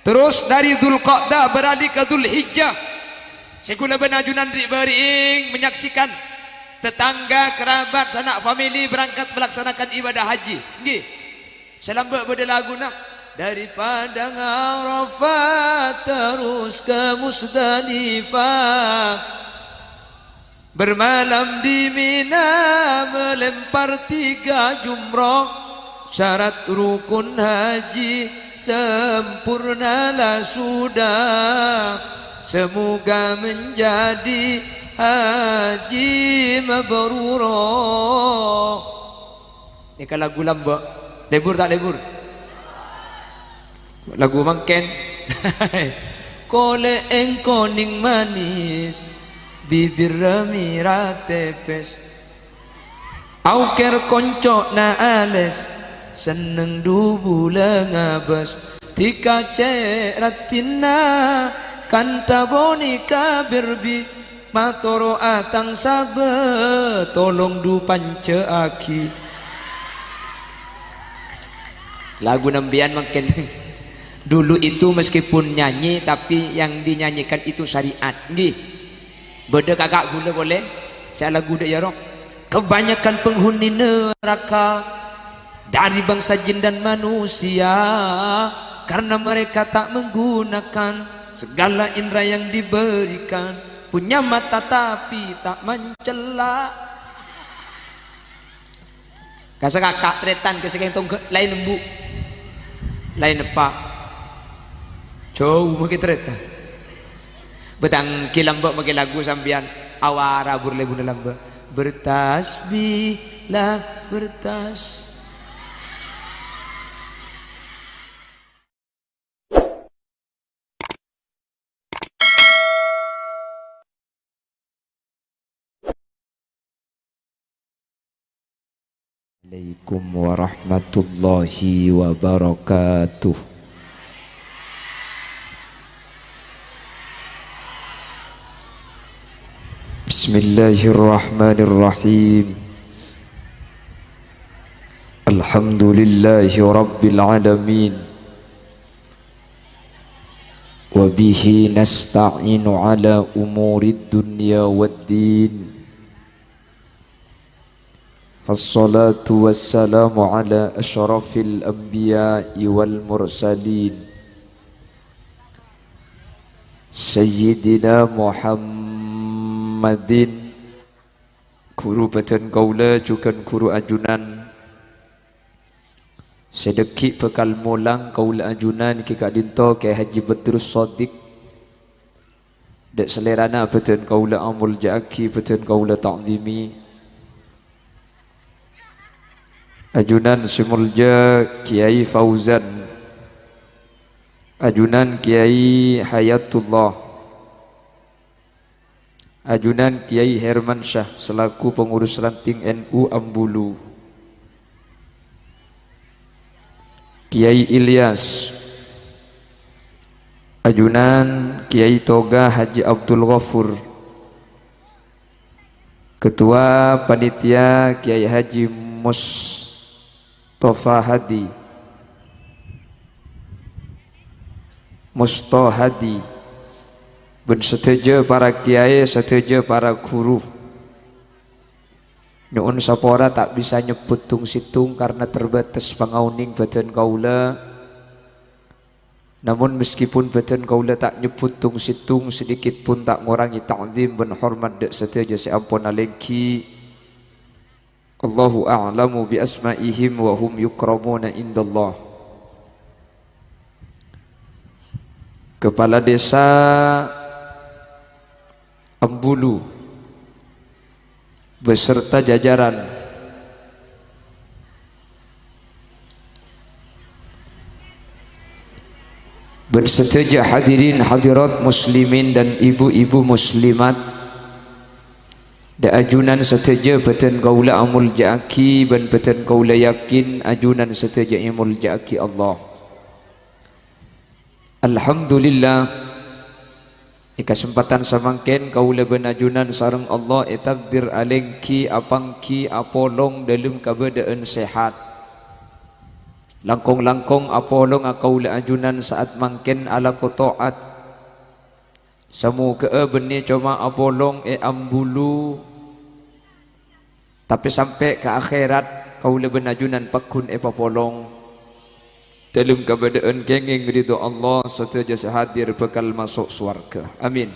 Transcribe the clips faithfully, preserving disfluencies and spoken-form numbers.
Terros ḍâri Dzulqa'dah beralih ka Dzulhijjah. Sè kaulâ bân ajunan ri'-bâri'eng menyaksikan tetangga, kerabat, sanak famili berangkat melaksanakan ibadah haji. Èngghi. Sè lambâ' bâḍâ laguna. Dari Padang Arafah terros ka Muzdalifah. Bermalam di Mina, melempar tiga jumroh, syarat rukun haji sempurnalah sudah. Semoga menjadi haji mabruro. Nèka lagu lambâ'. Lebur ta' lebur? Lagu mangkèn. Kolè' èngko nèng manis, bibirra mèra tèpès. Aokèr konco'na alès, senneng ḍu bulâ ngabâs. Dikacè' raddhinna, kantha bhunè kabirbi. Matoro'a tang sabâ, tolong ḍu panca'aghi. Lagu sampèyan mangkèn. Dulu itu meskipun nyanyi, tapi yang dinyanyikan itu syariat. Èngghi. Bâḍâ kaka' kaulâ polè, sè alaghu ḍâ' iyâ, ro. Kebanyakan penghuni neraka dari bangsa jin dan manusia, karena mereka tak menggunakan segala indera yang diberikan, punya mata tapi tak mencela. Ka sè kaka' tarètan, ka sè kèng tongghâ' laèn embu', laèn eppa'. Jhâu makè tarètan. Bâtang ghi lambâ' makè lagu sampèyan, awara bur lèbuna lambâ'. Bertasbihlah, bertas. Alaikum warahmatullahi wabarakatuh. Bismillahirrahmanirrahim. Alhamdulillahi rabbil alamin. Wa bihi nasta'inu ala umurid dunya wad din. Wassalatu wassalamu ala asyrafil anbiya'i wal mursalin, Sayyidina Muhammadin, ghuru bhâdhân kaulâ jhughân ghuru ajunan. Sè ḍâggi' bhâkal molang kaulâ ajunan ghi' ka'ḍinto Kèyaè Haji Badrus Shadiq. Ḍâ' salèrana bhâdhân kaulâ amolja'aghi, bhâdhân kaulâ ta'zimi. Ajunan sè molja Kèyaè Fauzan, ajunan Kèyaè Hayatullah, ajunan Kèyaè Hermansyah selaku pengurus ranting N U Ambulu, Kèyaè Ilyas, ajunan Kèyaè Toga Haji Abdul Ghafur, Ketua Panitia Kèyaè Haji Mustafa Hadi, Musto Hadi, bân sadhâjâ para kèyaè, sadhâjâ para ghuru. Nyo'on sapora ta' bisa nyebbhut tong-sèttong karna terbatas pangaonèng bhâdhân kaulâ. Namun meskipun bhâdhân kaulâ ta' nyebbhut tong-sèttong, sedikit pun ta' ngorangè ta'zim bân hormat ḍâ' sadhâjâ sè ampon alèngghi. Allahu a'lamu bi asma'ihim wa hum yukramuna indallah. Kepala Desa Ambulu beserta jajaran, bân sadhâjâ hadirin hadirat muslimin dan ibu-ibu muslimat, ḍâ' ajunan sadhâjâ bhâdhân kaulâ amolja'aghi bân bhâdhân kaulâ yakin ajunan sadhâjâ èmolja'aghi Allah. Alhamdulillah, è kasempadhân samangkèn kaulâ bân ajunan sareng Allah ètakdir alèngghi apangghi apolong ḍâlem kabâḍâ'ân sehat. Langkong-langkong apolonga kaulâ ajunan sa'at mangkèn alako ta'at. Samoghâ'â bânnè coma apolong è Ambulu, tapè sampè' ka akhèrat kaulâ bân ajunan pagghun èpapolong. Dâlem kabâdâ'ân kèngèng ridho Allah, sadhâjâ sè hadir bhâkal maso' sowarghâ. Amin.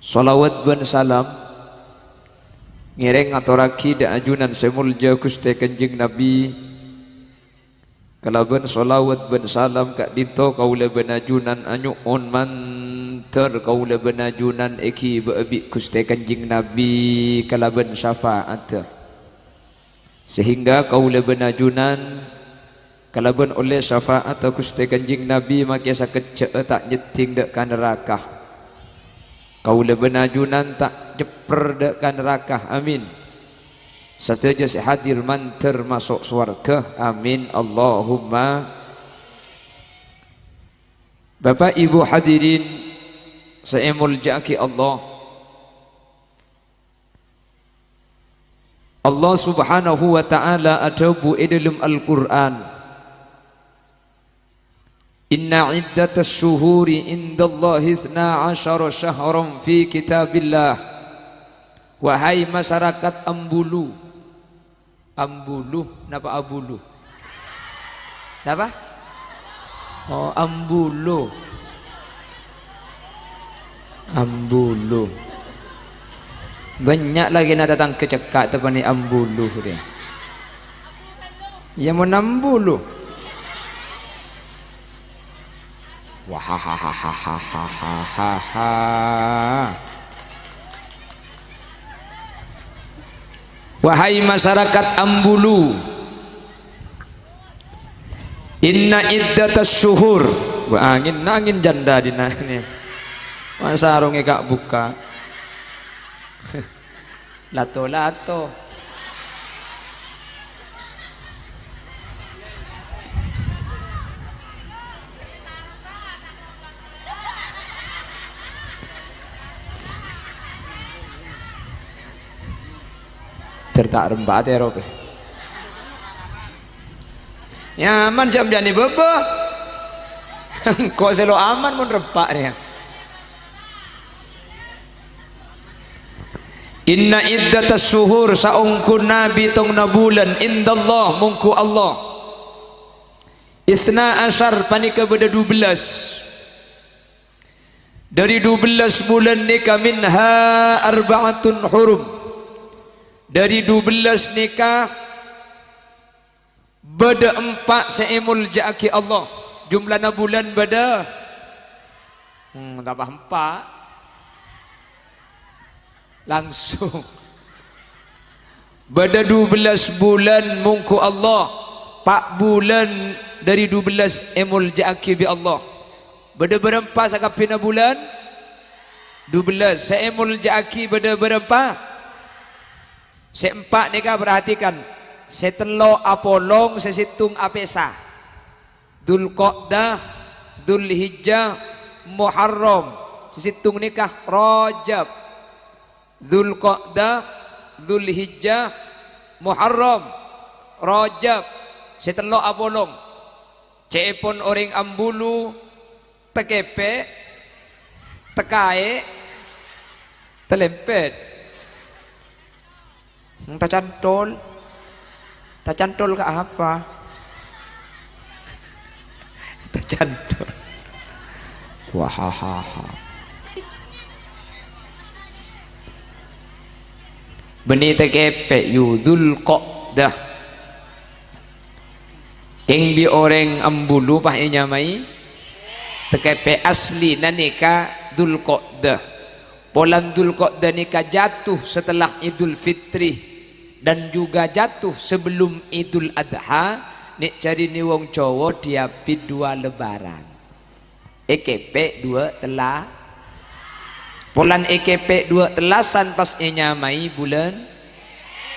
Shalawat bân salam ngèrèng ngatorraghi dâ' ajunan sè molja Ghustè Kanjeng Nabbhi. Kalabân shalawat bân salam ka'dinto kaulâ bân ajunan anyo'on mandhâr kaulâ bân ajunan èghibâ'â bi' Ghustè Kanjeng Nabbhi kalabân syafa'addhâ. Sehingga kaulâ bân ajunan kalabân ollè syafa'addhâ Ghustè Kanjeng Nabbhi makè sakejjhâ'â ta' nyèddhing dâ' ka naraka. Kaulâ bân ajunan ta' nyèpper dâ' ka naraka. Amin. Sadhâjâ sè hadir mandhâr maso' sowarghâ. Amin. Allahumma. Bapa' Ibu hadirin sè èmoljâ'aghi Allah. Allah Subhanahu wa Ta'ala adhâbu è dâlem Al-Qur'an, "Inna iddatas syuhuri indallahi itsna asyara syahran fi kitabillah." Wahai masarakat Ambulu. Ambulu, napa abulu? Napa? Oh, Ambulu. Ambulu. Bânnya' lakèna tatangghâ cekka' teppanè Ambulu, rè. Iyâ, mon Ambulu. Wahahahahahahaha. Wahai masarakat Ambulu, inna iddatas syuhur, wah, angèn, angèn jhândhâ dina'na. Wah, sarongè ka' bukka'. Lato-lato. Ter ta' rempa atero, pe. Nyaman jhâ' bâjâna bâbâ. Engko' sè lo' aman mon rempa rèya. Inna iddatas syuhur, saongghuna bitongnga bulân, indallah, mongghu Allah. Itsna asyar, panèka bâdâ dubellâs. Dâri dubellâs bulân nèka, minha arba'atun hurum. Dâri dubellâs nèka bâdâ empa' sè èmoljâ'aghi Allah. Jumlana bulân bâdâ, hmm, tambah empa'. Langsung. Bâdâ dubellâs bulân mongghu Allah, pa' bulân dâri dubellâs èmoljâ'aghi bi' Allah. Bâdâ bârâmpa sakabbhiyânna bulân? Dubellâs. Sè èmoljâ'aghi bâdâ bârâmpa? Sè empa' nèka, perhatikan. Sè tello' apolong, sè sèttong apèsa. Dzulqa'dah, Dzulhijjah, Muharram. Sè sèttong nèka Rajab. Dzulqa'dah, Dzulhijjah, Muharram, Rajab, sè tello' apolong. Cè'èpon orèng Ambulu, takèpè', takaè', talèmpèt. Tacantol. Tacantol ka apa? Tacantol. Wahahaha. Bânnè takèpè', yu, Dzulqa'dah. Kèng bi' orèng Ambulu pas ènyamaè takèpè', aslina nèka Dzulqa'dah. Polana Dzulqa'dah nèka jatuh setelah Idul Fitri dan juga jatuh sebelum Idul Adha, nè' carèna wong Jawa diabit dua lebaran. Èkèpè' dua tella-, polana èkèpè' dua tellasan pas ènyamaè bulân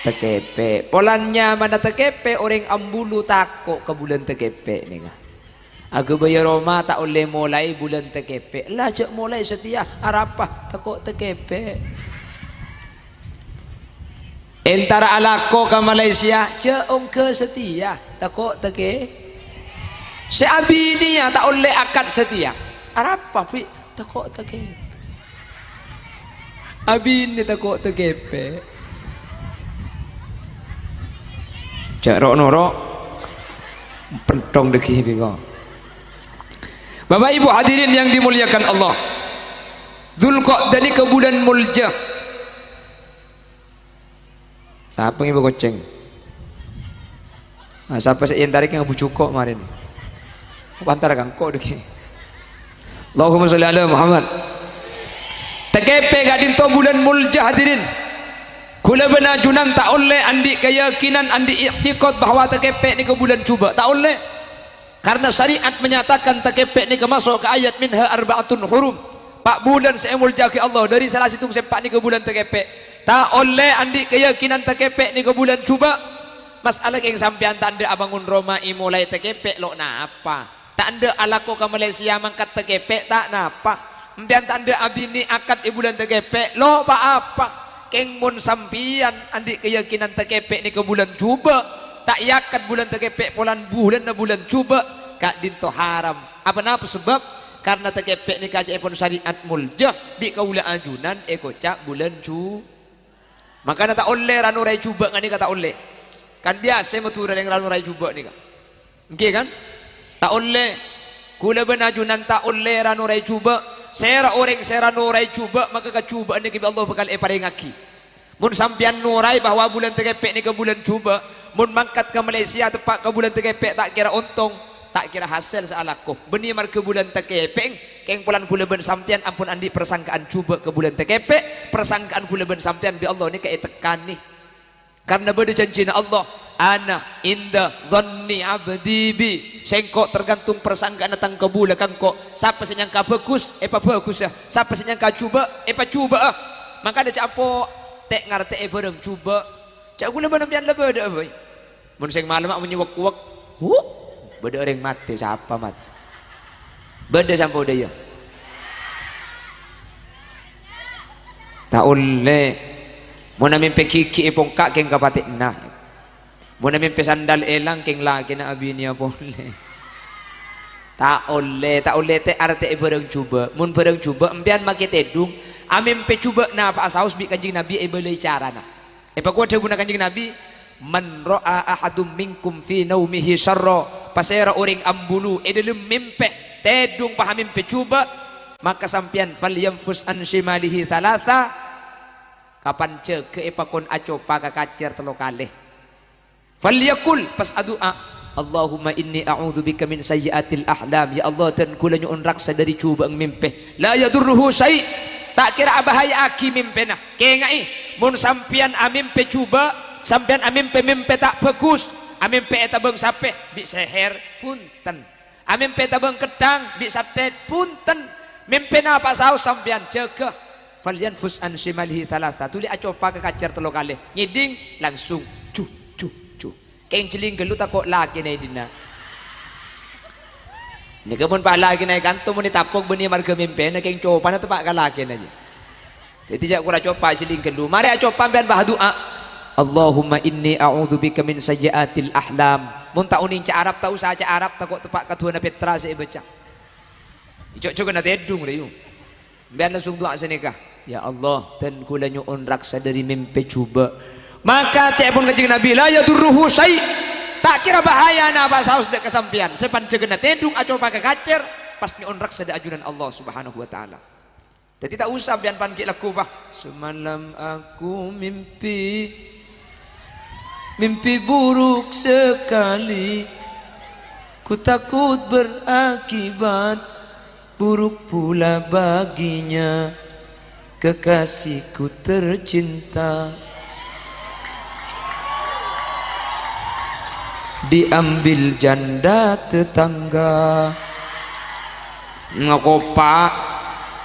takèpè'. Polana nyamana takèpè', orèng Ambulu tako' ka bulân takèpè' nèka. Aghâbây roma ta' ollè molaè bulân takèpè'. La jhâ' molaè satèya, arapa? Tako' takèpè'. Entara alako ka Malaysia, jhâ' ongghâ satèya, tako' takè-, sè abinèya ta' ollè akad satèya. Arapa, Bi'? Tako' takè-, abinè tako' takèpè'. Jhâ' ro'-noro', pentong dhâggi' bi' ko. Bapak Ibu hadirin yang dimuliakan Allah, Dzulqa'dah nèka bulân molja. Sapa ngibâ kocèng? Nah, sapa sè èntarè kè ngabu jhuko' marèna? Pantara kangko' dhâggi'. Allahumma sholli ala Muhammad. Takèpè' ka'dinto bulân molja, hadirin. Ghulâ bân ajunan ta' ollè andi' kayakinan, andi' i'tiqad bahwa takèpè' nèka bulân jhubâ'. Ta' ollè. Karna syariat menyatakan takèpè' nèka maso' ka ayat minha arba'atun hurum. Pa' bulân sè èmolja'aghi Allah, dhâri sala sèttong sè empa' nèka bulân takèpè'. Ta' ollè andi' kayakinan takèpè' nèka bulân jhubâ'. Mas'ala kèng sampèyan ta' endâ' abângon roma èmolaè takèpè' lo' napa? Ta' endâ' alako ka Malaysia mangkat takèpè' ta' napa? Empèyan ta' endâ' abinè akad è bulân takèpè' lo' pa-apa? Kèng mon sampèyan andi' kayakinan takèpè' nèka bulân jhubâ', ta' èakad bulân takèpè' polana bulânna bulân jhubâ', ka'dinto haram. Apa napa sabâb? Karna takèpè' nèka ca'èpon syariat molja, bi' kaulâ ajunan èkoca' bulân jhu-, mangkana ta' ollè ra-noraè jhubâ' nganèka ta' ollè. Kan biyasa Madhurâ rèng ra-noraè jhubâ' nèka. Èngghi, kan? Ta' ollè. Ghulâ bân ajunan ta' ollè ra-noraè jhubâ'. Sèra orèng sè ra-noraè jhubâ', maka kajhubâ'ân nèka bi' Allah bhâkal èparèngaghi. Mon sampèyan noraè bahwa bulân takèpè' nèka bulân jhubâ', mon mangkat ka Malaysia teppa' ka bulân takèpè' ta' kèra ontong, ta' kèra hasèl sè alako. Bânnè marghâ bulân takèpè', kèng polana ghulâ bân sampèyan ampon andi' parsangkaan jhubâ' ka bulân takèpè', parsangkaan ghulâ bân sampèyan bi' Allah nèka ètekkanè. Karna bâdâ janjina Allah, "Ana inda dhanni abdi bi." Sèngko' tergantung parsangkaanna tang kabulâ ka engko'. Sapa sè nyangka bhâghus, èpabhâghusa. Sapa sè nyangka jhubâ', èpajhubâ'â. Mangkana jhâ' ampo te-, ngartè'è bhârâng jhubâ'. Jhâ' ghulâ bân sampèyan la bâdâ'â bhâi. Mon sèng malem, a, monyè wek-kuwek, hu, bâdâ orèng matè, sapa matè? Bâdâ sampo dâ' iyâ? Ta' ollè. Mon amèmpè ghigghi' èpongka' kèng kapatè'na. Mon amèmpè sandal èlang kèng lakèna abinèya polè. Ta' ollè, ta' ollè te-, artè'è bhârâng jhubâ'. Mon bhârâng jhubâ', empèyan makè tèdung, amèmpè jhubâ' napa'a saos bi' Kanjeng Nabi èbâlâi carana. Èpakowat dhâbuna Kanjeng Nabi, "Man ra'a ahadum minkum fi naumihi syarra," pasèra orèng ambulu è dhâlem mèmpè, tèdung pas amèmpè jhubâ', maka sampèyan, "falyanfus an syimalihi tsalatsa," kapan jâgâ èpakon acopa ka kacèr tello kalè. "Falyaqul," pas adu'a, "Allahumma inni a'udzubika min sayyi'atil ahlam," "Ya Allah, dân kaulâ nyo'on raksa dhâri jhubâ'na mèmpè." "La yadurruhu syai'," ta' kèra abhâhajâ'aghi mèmpèna. Kèngaè, mon sampèyan amèmpè jhubâ', sampèyan amèmpè mèmpè ta' bhâghus, amèmpè ètabâng sapè, bi' sèhèr, bhunten. Amèmpè ètabâng ketthang, bi' sathèt, bhunten. Mèmpè napa'a saos sampèyan, jâgâ. "Falyanfus an syimalihi tsalatsa," dhuli acopa ka kacèr tello kalè. Ngèdhing, langsung, ju, ju, ju. Kèng jhelling ghâllu tako' lakèna è dinna'. Nèka mon pa' lakèna è kanto mon ètapok bânnè marghâ mèmpèna, kèng copana teppa' ka lakèna jâ. Dhâddhi jâ' kora copa jhelling ghâllu. Marè acopa sampèyan pas adu'a, "Allahumma inni a'udzubika min sayyi'atil ahlam." Mon ta' onèng ca' Arab, ta' osa ca' Arab, tako' teppa' ka du'âna pètra sè èbâca. Jhâ'-jhâghâna tèdung, rè, yu. Sampèyan langsung du'a sanèka, "Ya Allah, dân kaulâ nyo'on raksa dhâri mèmpè jhubâ'." Maka ca'èpon Kanjeng Nabi, "La yadurruhu syai'." Ta' kèra bahayana apa saos dâ' ka sampèyan. Sè panjhâghâna tèdung acopa ka kacèr, pas nyo'on raksa dâ' ajunan Allah Subhanahu wa Ta'ala. Dhâddhi ta' osa sampèyan pan ghi' lagghu, bah. Semalam aku mimpi, mimpi buruk sekali. Ku takut berakibat buruk pula baginya, kekasihku tercinta. Diambil janda tetangga. Ngokopa',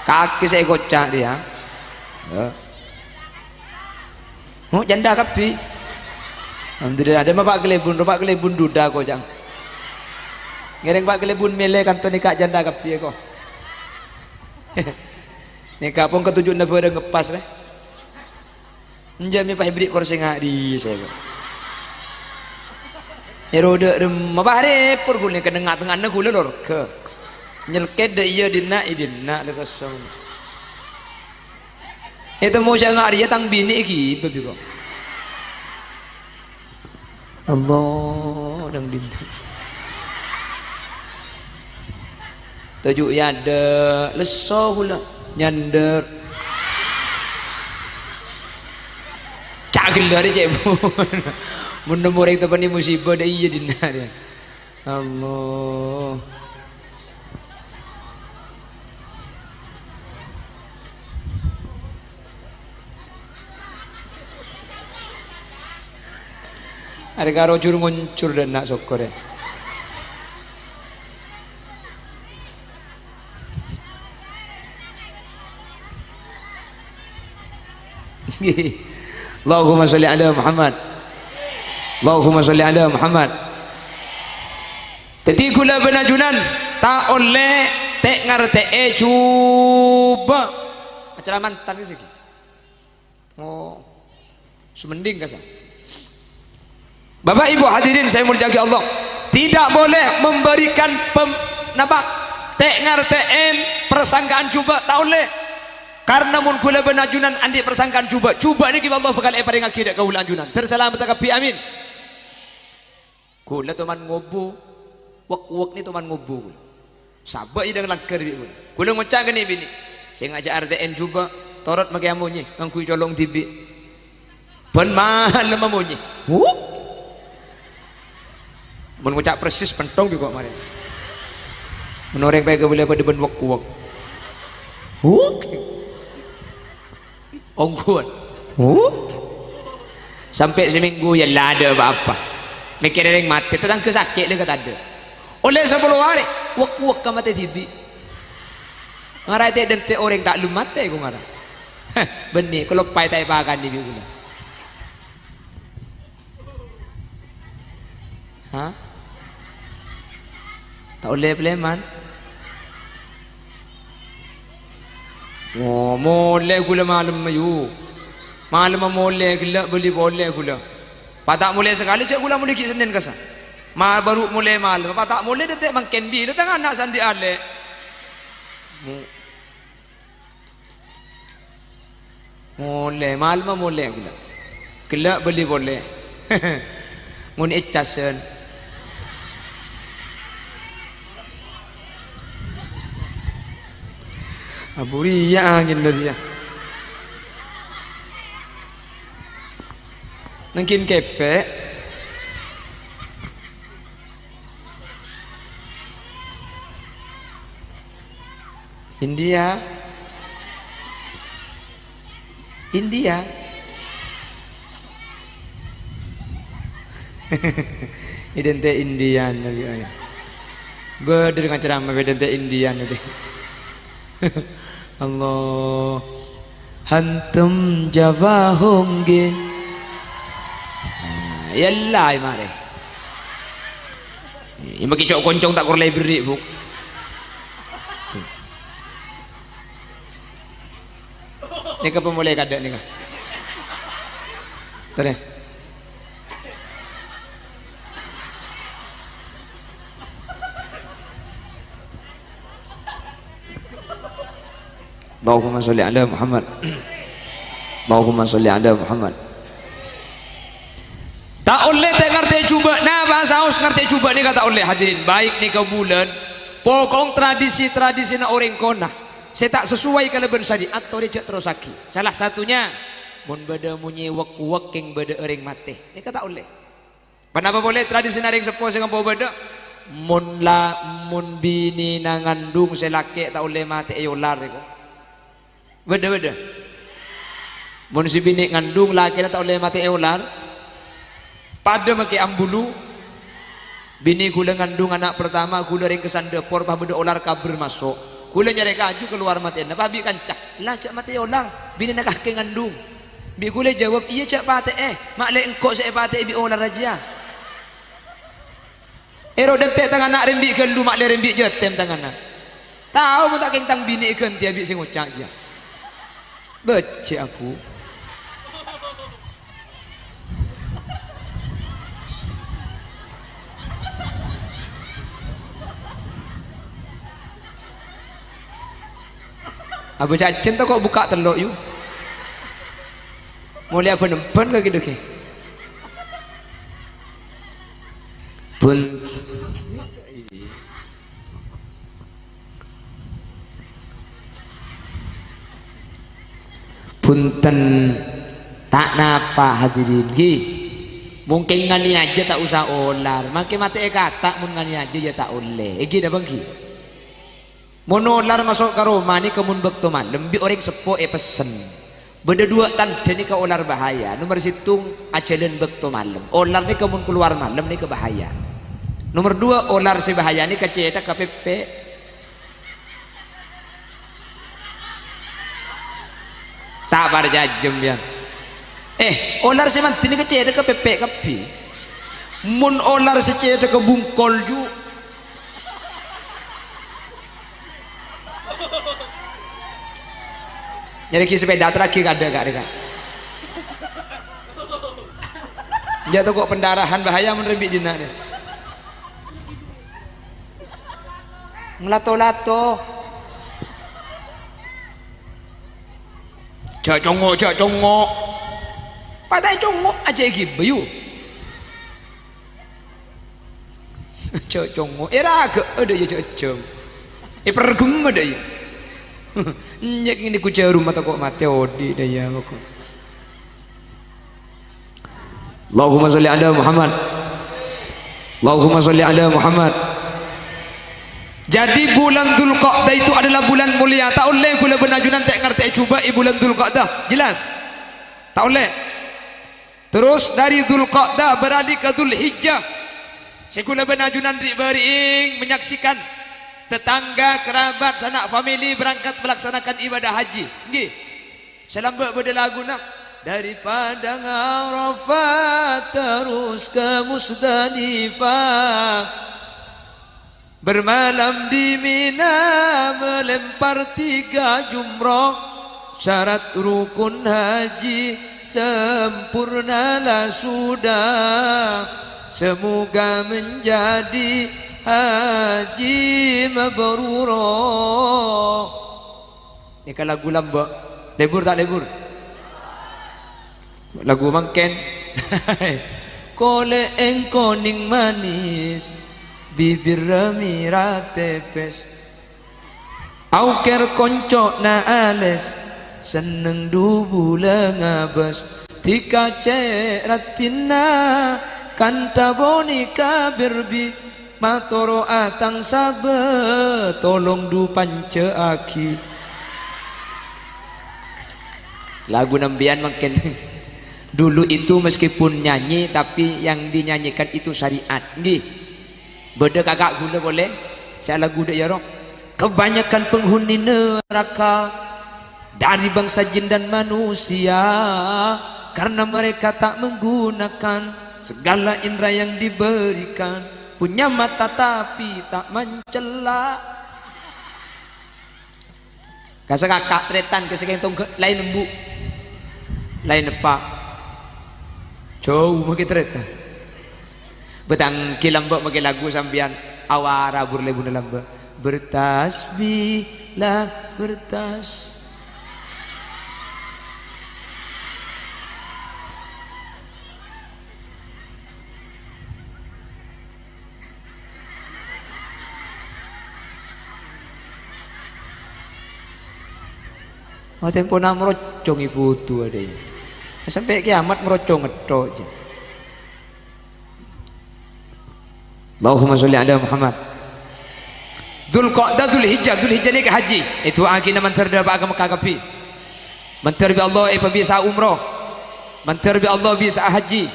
kakè sè èkoca' dhiyâ. Ya. Oh, janda kabbhi. Alhamdulillah, adâ' ma' Pa' Kalèbun, Pa' Kalèbun duda koca'na. Ngèrèng Pa' Kalèbun mèlè kanto nèka janda kabbhi, ko. Nèka pon katuju'na bhârâng ngepas, lè. Enjâ' mè' pas èberri' korsè nga' dhisa, Pak. Èro dâ' remma, pas arèpot ghulâ kennengnga tengnga'na ghulâ lorga. Nyelkèt dâ' iyâ dinna', è dinna' lè kosong. Ètemmo sè nga' rèya tang binè' èghibâ bi' ko'. Allah, dang dinna'. Toju' è adâ', lesso ghulâ, nyandâr. Ca' ghellâ' rè cè' bu. Mon nemmo orèng teppanè musibah, dâ' iyâ dinna' rè. Allah. Arè karo jur-ngoncur dâ' enna' sokkorè. Allahumma sholli ala Muhammad. Allahumma sholli ala Muhammad. Dhâddhi ghulâ bân ajunan ta' ollè tè'-ngartè'è jhubâ'. Acara mantan sè ghi. Oh. Sumending kasa. Bapak Ibu hadirin saya muliakan Allah, tidak boleh memberikan pem-, napa? Tè'-ngartè'è persangkaan jhubâ', ta' ollè. Karena mon ghulâ bân ajunan andi' persangkaan jhubâ', jhubâ' nèka Allah bhâkal èparèngaghi dâ' kaulâ ajunan. Ter salamet kabbhi, amin. Ghulâ toman ngobu, wèk-wèk nè toman ngobu ghulâ. Sabâ' è dâlem langghâr bi' ghulâ. Ghulâ ngoca' kènè' binè', "Sènga' jhâ' artè'è jhubâ', torot makè amonyè, ngangghuy colong dhibi'." Bân malemma monyè. Huk! Mon ngoca' persis, pentong bi' ko' marè. Mon orèng pèghâbâlâ padâ bân wèk-wèk. Huk! Ongghuwân. Huh? Sampè' samènggu, yâ la adâ' pa-apa. Mèkkèrè rèng matè, tatangghâ sakè' lè katadâ'. Ollè sapolo arè, wèk-wèk ka matè dhibi'. Ngara ètè'-dântè' orèng ta' lum matè ko ngara. Bânnè, kaloppaè ta' èpakanè bi' ghulâ. Hah? Ta' ollè palèman? Oh, molè ghulâ malemma, yu. Malemma molè, ghellâ' bâli polè ghulâ. Pas ta' molè sakalè, jhâ' ghulâ molè ghi' Sennèn kasa. Ma-, bâru' molè malemma, pas ta' molè dântè' mangkèn bilâ tang ana' sè andi' alè'. Mo-, Molè, malemma molè ghulâ. Ghellâ' bâli polè. Ngonè'è casen. Aburiya angènna rèya. Nangkèn kèpè'. India. India. Èdântè' Indian lagi, ayo. Bâdâ ngacaramma èdântè' Indian lagi. Allah. Hantem Jawa Hongge. Nah, yâ la, marè. Yâ, makè co'-koncong ta' kor lèbèrri', Bu. Nèka pamolè kadâ' nèka. Torè. Allahumma sholli ala Muhammad. Allahumma sholli ala Muhammad. Ta' ollè tè' ngartè jhubâ'. Napa saos ngartè jhubâ' nèka ta' ollè, hadirin? Baik nèka bulân, pokok tradisi-tradisina orèng kona sè ta' sesuai kalabân syariat, torè jhâ' terrossaghi. Salah satunya, mon bâdâ monyè wèk-wèk kèng bâdâ orèng matè. Nèka ta' ollè. Ponapa polè tradisina rèng seppo sè ngampo bâdâ? Mon la-, mon binèna ngandung sè lakè' ta' ollè matè'è olar, èko. Bâdâ, bâdâ. Mon sè binè' ngandung, lakèna ta' ollè matè'è olar. Padâ makè ambulu. Binè ghulâ ngandung ana' partama, ghulâ rèngkesan dâpor, pas bâdâ olar kabher maso'. Ghulâ nyarè kaju kalowar matè'ana, pas bi' kanca, "La, jhâ' matè'è olar, binèna kakè ngandung." Bi' ghulâ jâwâb, "Iyâ, jhâ' patè'è, ma' lè engko' sè èpatè'è bi' olar rajâ." Èro dântè' tang ana' rembi' ghâllu, ma' lè rembi' jâtèm tang ana'. Tao mon ta' kèng tang binè èghântèya bi' sè ngoca' jiyâ. Bâjjhi' aku. Abâ' jhâjhân tako' bukka' tello', yu. Molè abân-emban ka kèdhâ, ghi. Bun-, Bhunten, ta' napa, hadirin, ghi. Mongkèn nganèyajâ ta' osa olar, mangkè matè'è kata' mon nganèyajâ, iyâ ta' ollè. Èngghi napa èngghi? Mon olar maso' ka roma nèka mon bâkto malem, bi' orèng seppo èpessen. Bâdâ duwâ' tandhâ nèka olar bahaya. Nomer sèttong, ajhâlân bâkto malem. Olar nèka mon kalowar malem nèka bahaya. Nomer duwâ', olar sè bahaya nèka cèthagghâ pèpè'. Ta' parcajâ, sampèyan. Eh, olar sè mandhi nèka cèthagghâ pèpè' kabbhi. Mon olar sè cèthagghâ bungkol, ju. Nyarè'aghi sepèda, terraghi kadâ', Kak, rèka. Jâ' tako' pendarahan, bahaya mon rembi' dinna', rè. Nglato-lato. Jâ' congo', jâ' congo'. Pata'è congo' ajâ èghibâ, yu. Jâ' congo', èraghâ'â dâ' iyâ jâ' ejjhâng. Èpergemmâ dâ' iyâ. Nyèk ngènè ku jârumma tako' matè odi' dâ' iyâ, moko. Allahumma sholli ala Muhammad. Allahumma sholli ala Muhammad. Jadi, bulan Dzulqa'dah itu adalah bulan mulia. Ta' ollè kaulâ bân ajunan ta' ngartè'è jhubâ' è bulan Dzulqa'dah. Jelas? Ta' ollè. Terros dâri Dzulqa'dah beralih ka Dzulhijjah. Sè kaulâ bân ajunan ri'-bâri'eng menyaksikan tetangga, kerabat, sanak famili berangkat melaksanakan ibadah haji. Èngghi. Sè lambâ' bâdâ laguna. Dari Padang Arafah terus ke Musdalifah. Bermalam di Mina, melempar tiga jumroh, syarat rukun haji sempurnalah sudah. Semoga menjadi haji mabrurah. Nèka lagu lambâ'. Lebur ta' lebur? Lagu mangkèn. Kolè'èng konèng manis, bibirra mèra tèpès. Aokèr konco'na alès, senneng du bulâ ngabâs. Dikacè' raddhinna, kantha bonè ka berbi. Matoro'a tang sabâ, tolong du panca'aghi. Lagu sampèyan mangkèn. Dulu itu meskipun nyanyi, tapi yang dinyanyikan itu syariat. Èngghi. Bâdâ kaka' kaulâ polè, sè alagu dâ' iyâ, ro. Kebanyakan penghuni neraka dari bangsa jin dan manusia, karena mereka tak menggunakan segala indera yang diberikan, punya mata tapi tak mencela. Ka sè kaka' tarètan, ka sè kèng tongghâ' laèn embu'. Laèn eppa'. Jâu makè tarètan. Bâtang ghi lambâ' makè lagu sampèyan awara bur-lebuna lambâ'. Bertasbihlah, bertas. Oh, tempona merocong ibu tu ada ya. Sampai kiamat merocong ngetok je. Allahumma sholli ala Muhammad. Dzulqa'dah, Dzulhijjah, Dzulhijjah nèka haji. Èdu'aaghi na mandhâr dâpa'a ka Mekkah kabbhi. Mandhâr bi' Allah èpabisa umroh. Mandhâr bi' Allah bisa haji.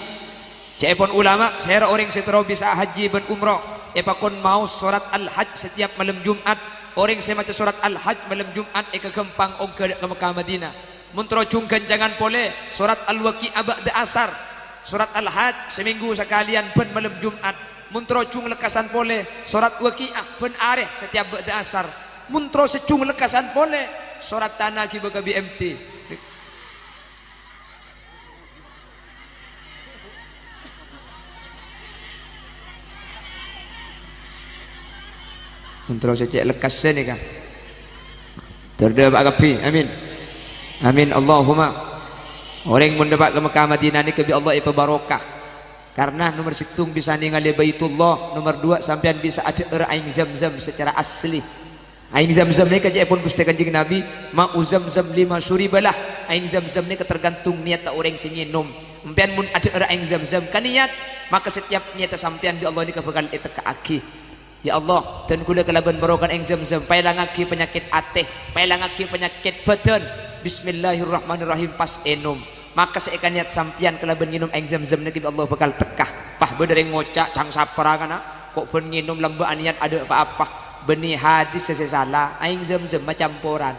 Ca'èpon ulama, sèra orèng sè terro bisa haji bân umroh, èpakon maos sorat Al-Hajj setiap malem Jum'at. Orèng sè maca sorat Al-Hajj malem Jum'at èkaghâmpang ongghâ dâ' ka Mekkah Madinah. Mon terro jhung ghâncangan polè, sorat Al-Waqi'ah ba'da asar. Sorat Al-Hajj samènggu sakalèyan bân malem Jum'at. Mon terro jhung lekkasan polè, sorat Waqi'ah bân arè setiap ba'da asar. Mon terro sè jhung lekkasan polè, sorat tana ghibâ ka B M T. Mon terro sè cè' lekkasè nèka. Terdhâpa' kabbhi. Amin. Amin. Allahumma. Orèng mon dâpa' ka Mekkah Madinah nèka bi' Allah èpabarokah. Karna nomer sèttong bisa nèngalè Baitullah, nomer duwâ' sampèyan bisa adhâ'âr aèng Zamzam secara asli. Aèng Zamzam nèka ca'èpon Ghustè Kanjeng Nabi, "Ma'u Zamzam lima syuribalah." Aèng Zamzam nèka tergantung niyatta orèng sè ngènom. Sampèyan mon adhâ'âr aèng Zamzam ka niyat, maka setiap niyatta sampèyan bi' Allah nèka bhâkal ètekka'aghi. Ya Allah, dân kaulâ kalabân barokana aèng Zamzam, paèlangaghi panyakèt atè, paèlangaghi panyakèt bhâdhân. Bismillahirrahmanirrahim, pas ènom. Maka sè èkaniyat sampèyan kalabân ngènom aèng Zamzam nèka bi' Allah bhâkal tekka. Pas bâdâ rèng ngoca', "Cang sapra kana? Ko' bân ngènom lambâ' aniyat adâ' pa-apa." Bânnè hadis sè sala, aèng Zamzam macamporan.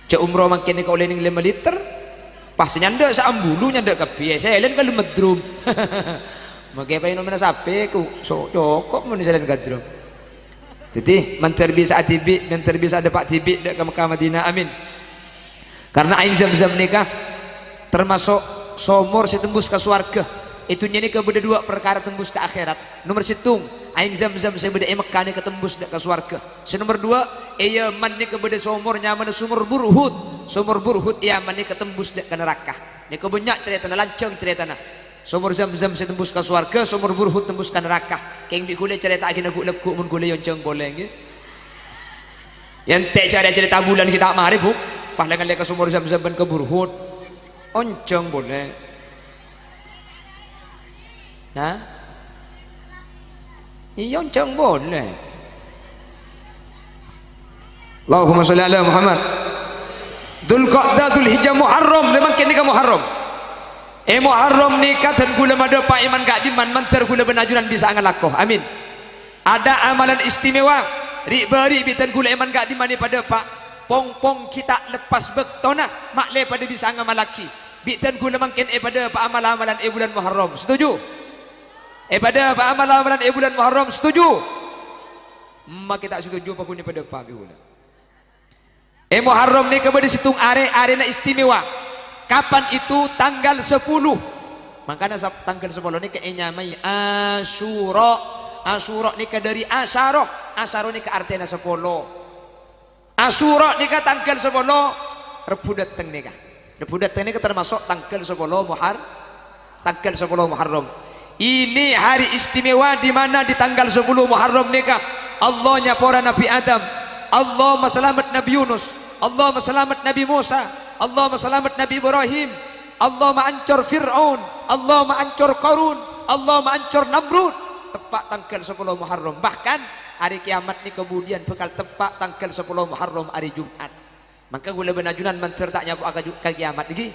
Jhâ' umroh mangkèn nèka ollè nèng lèma liter. Pas sè nyandhâ' saambulu nyandhâ' kabbhi, sèlèn kalè meddrum. Makè paènomana sapè ku, so-, cokop mon sèlèn ka drum. Dhâddhi, mandhâr bisa'a dhibi', mandhâr bisa'a dâpa' dhibi' dâ' ka Mekkah Madinah. Amin. Karna aèng Zamzam nèka tamaso' somor sè tembus ka sowarghâ. È dhunnya nèka bâdâ duwâ' parkara tembus ka akhèrat. Nomer sèttong, aèng Zamzam sè bâdâ è Mekkah nèka tembus dâ' ka sowarghâ. Sè nomer duwâ', è Yaman nèka bâdâ somor nyamana Somor Burhut. Somor Burhut è Yaman nèka tembus dâ' ka naraka. Nèka bânnya' carètana, lanjhâng carètana. Somor Zamzam sè tembus ka sowarghâ, Somor Burhut tembus ka naraka. Kèng bi' kaulâ carèta'aghina ghu'-lagghu' mon kaulâ èonjhâng polè, ngghi. Èntè' carè-, carèta bulân ghi' ta' marè, Bu. Pas lè-ngallè ka Somor Zamzam bân ka Burhut. Onjhâng polè. Nah? Iyâ, onjhâng polè. Allahumma sholli ala Muhammad. Dzulqa'dah, Dzulhijjah, Muharram, lè mangkèn nèka Muharram. È Muharram nèka dân kaulâ madâpa' è man ka'dimman, mandhâr kaulâ bân ajunan bisa'a ngalako. Amin. Adâ' amalan istimewa, ri'-bâri' bi' dân kaulâ è man ka'dimman èpadâpa', pong-pong ghi' ta' leppas bâktona, ma'lè padâ bisa'a ngamallaghi. Bi' dân kaulâ mangkèn èpadâpa'a mal-amalan è bulân Muharram. Setuju? Èpadâpa'a mal-amalan è bulân Muharram. Setuju? Makè ta' setuju, paghun èpadâpa' bi' kaulâ. È Muharram nèka bâdâ sèttong arè, arèna istimewa. Kapan itu? Tanggal sapolo. Mangkana sap-, tanggal sapolo nèka ènyamaè Asyura. Asyura nèka dâri asyara. Asyara nèka artèna sapolo. Asyura nèka tanggal sapolo, Rebbhu dâteng nèka. Rebbhu dâteng nèka tamaso' tanggal sapolo Muhar-, tanggal sapolo Muharram. Ini hari istimewa di mana di tanggal sapolo Muharram nèka Allah nyapora Nabi Adam, Allah masalamet Nabi Yunus, Allah masalamet Nabi Musa, Allah masalamet Nabi Ibrahim, Allah maancor Fir'aun, Allah maancor Qarun, Allah maancor Namrud. Teppa' tanggal sapolo Muharram. Bahkan, arè kiyamat nèka budiyân bhâkal teppa' tanggal sapolo Muharram, arè Jum'at. Mangka kaulâ bân ajunan mandhâr ta' nyapo'a ka ju-, ka kiyamat nèka.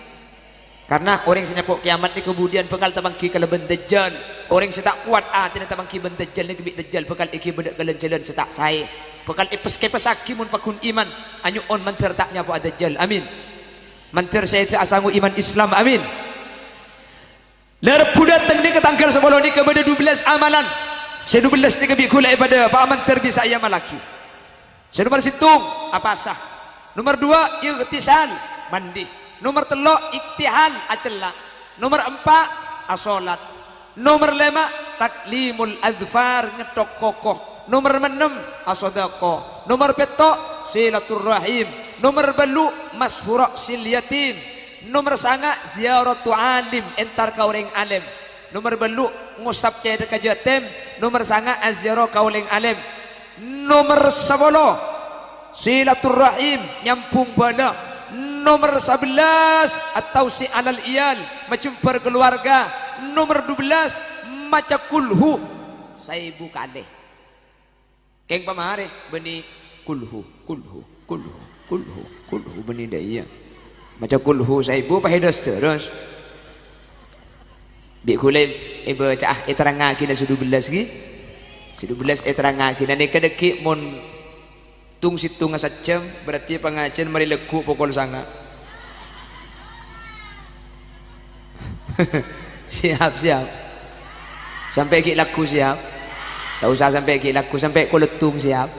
Karna orèng sè nyapo' kiyamat nèka budiyân bhâkal tapangghi kalabân Dajjal. Orèng sè ta' kowat atèna tapangghi bân Dajjal nèka bi' Dajjal bhâkal èghibâ dâ' lan-jhâlân sè ta' saè. Bhâkal èpès-kèpèssaghi mon paghun iman. Anyo'on mandhâr ta' nyapo'a Dajjal. Amin. Mandhâr sè ta' asango iman Islam. Amin. Lè Rebbhu dâteng nèka tanggal sapolo nèka bâdâ dubellâs amalan. Sè dubellâs nèka bi' kaulâ èpadâpa'a mandhâr bisa'a èamallaghi. Sè nomer sèttong, apasa. Nomer duwâ', ightisal, mandi. Nomer tello', iktihal, acella'. Nomer empa', asolat. Nomer lèma', taklimul adfar, ngetthok koko. Nomer ennem, asodako. Nomer pètto', silaturrahim. Nomer bâllu', mashura' sil yatim. Nomer sanga', ziyaratu alim, entar ka orèng alèm. Nomer bâllu', ngosap cèthèk ka yatim. Nomer sanga', aziarah ka orèng alèm. Nomer sapolo, silaturrahim, nyambung bhâlâ. Nomer sabellâs, at-tausi' alal iyal, majembhâr kalowarga. Nomer dubellâs, maca kulhu saèbu kalè. Kèng pamarè, bânnè kulhu, kulhu, kulhu, kulhu, kulhu, bânnè dâ' iyâ. Maca kulhu saèbu pas èdâs terros. Bi' kaulâ èbâca'a, èterrangngaghi na sè dubellâs ghi. Sè dubellâs èterrangngaghi. Na nèka dâggi' mon tong-sèttonga sajjhâm, berarti pangajhiyân marè lagghu' pokol sanga'. Siap, siap. Sampè' ghi' lagghu' siap. Ta' osa sampè' ghi' lagghu', sampè' kolèttong siap.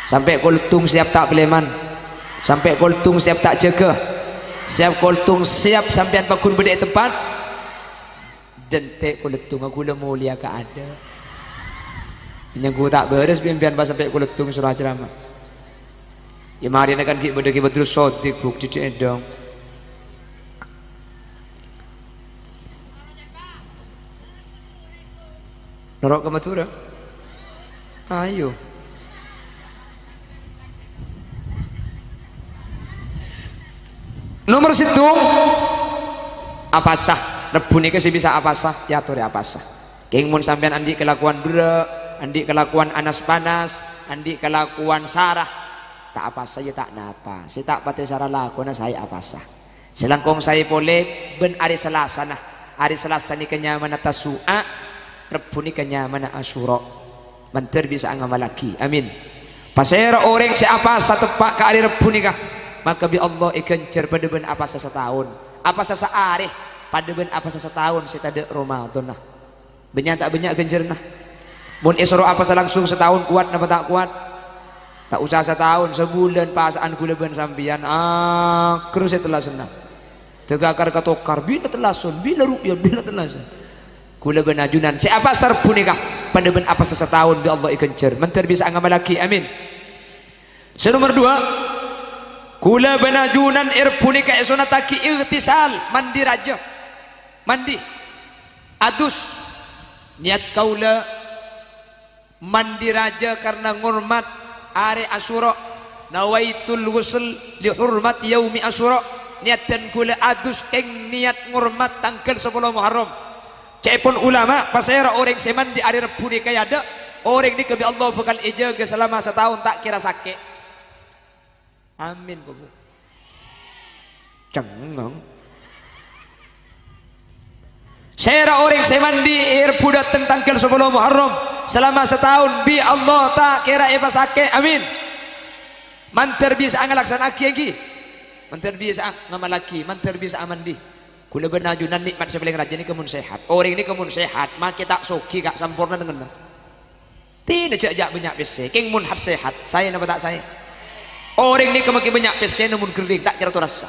Sampè' kolèttong siap ta' palèman. Sampè' kolèttong siap ta' jâgâ. Siap kolèttong siap sampèyan paghun bâdâ è tempat. Dântè' kolèttongnga kaulâ molèya ka adâ'. Nyanggu ta' bârâs bi' sampèyan pas sampè' kolèttong soro acaramah. Yâ, marèna kan ghi' bâdâ Kè Badrus Sodik, Bu, dhi'-dhi' èdhâng. Noro' ka Madhurâ. Ayo. Nomer sèttong, apasa. Rebbhu nèka sè bisa apasa, èyatorè apasa. Kèng mon sampèyan andi' kalakowan berrâ', andi' kalakowan anas-panas, andi' kalakowan sara, ta' apasa yâ ta' napa. Sè ta' patè sara lakona saè apasa. Sè langkong saè polè bân arè Salasana. Arè Salasa nèka nyamana Tasu'a, Rebbhu nèka nyamana Asyura. Mandhâr bisa'a ngamallaghi. Amin. Pasèra orèng sè apasa teppa' ka arè Rebbhu nèka, maka bi' Allah èghânjhâr padâ bân apasa sataon. Apasa saarè padâ bân apasa sataon sè tadâ' Ramadhanna. Bânnya' ta' bânnya' ghânjhârânna? Mon èsoro apasa langsung sataon, kowat napa ta' kowat? Ta' osa sataon, sabulân pasa'an ghulâ bân sampèyan, aghâr sè tellasanna. Dâgâ akar katokar, bilâ tellasan, bilâ ru'yat, bilâ tellasan. Ghulâ bân ajunan sè apasa Rebbhu nèka, padâ bân apasa sataon bi' Allah èghânjhâr. Mandhâr bisa'a ngamallaghi, amin. Sè nomer duwâ', ghulâ bân ajunan è Rebbhu nèka èsonattaghi ightisal, mandi rajâ. Mandi. Adus. Niyat kaulâ mandi rajâ karna ngormat arè Asyura. Nawaitul ghusl li hurmati yaumi Asyura. Niyaddhân ghulâ adus kèng niyat ngormat tangghâl sapolo Muharram. Ca'èpon ulama, pasèra orèng sè mandi arè Rebbhu nèka yâ, dâ', orèng nèka bi' Allah bhâkal èjâgâ salama sataon ta' kèra sakè'. Amin, kok, Bu. Cengngeng. Sèra orèng sè mandi è Rebbhu dâteng tangghâl sapolo Muharram, salama sataon bi' Allah ta' kèra èpasakè'. Amin. Mandhâr bisa'a ngalaksana'aghi, ènggi. Mandhâr bisa'a ngamallaghi, mandhâr bisa'a mandi. Ghulâ bân ajunan nè'mat sè palèng rajâ nèka mon sehat. Orèng nèka mon sehat, makè ta' soghi, Ka', samporna nengngenna. Dhina jhâ'-jhâ' bânnya' pèssè, kèng mon hat-sehat, saè napa ta' saè? Orèng nèka makè bânnya' pèssèna mon ghering, ta' kèra torassa.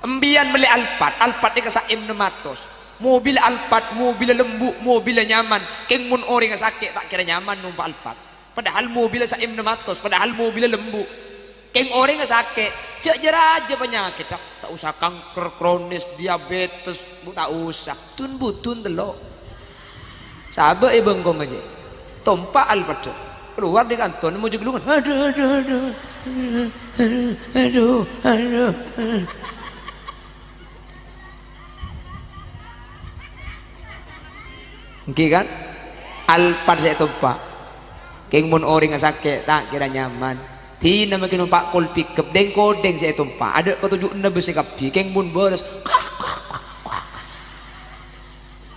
Empèyan mellè Alphard, Alphard nèka sa M ennem atos. Mobil Alphard, mobilla lembu', mobilla nyaman. Kèng mon orèngnga sakè', ta' kèra nyaman nompa' Alphard. Padahal mobilla sa M ennem atos, padahal mobilla lembu'. Kèng orèngnga sakè', jhâ' jâ-rajâ panyakèdhâ. Ta' osa kanker, kronis, diabetes, bu-, ta' osa. Dun-budun tello'. Sabâ' è bengkong ajâ. Tompa' Alphardhâ. Kalowar dâri kanto, nemmo jâglungan. Adu, adu, adu. Adu, adu, adu. Ènggi, kan? Alphard sè ètompa'. Kèng mon orèngnga sakè', ta' kèra nyaman. Dhina makè nompa' kol pickup, dhèng-kodhèng sè ètompa'. Adâ' katoju'na bâsè kabbhi, kèng mon bârâs.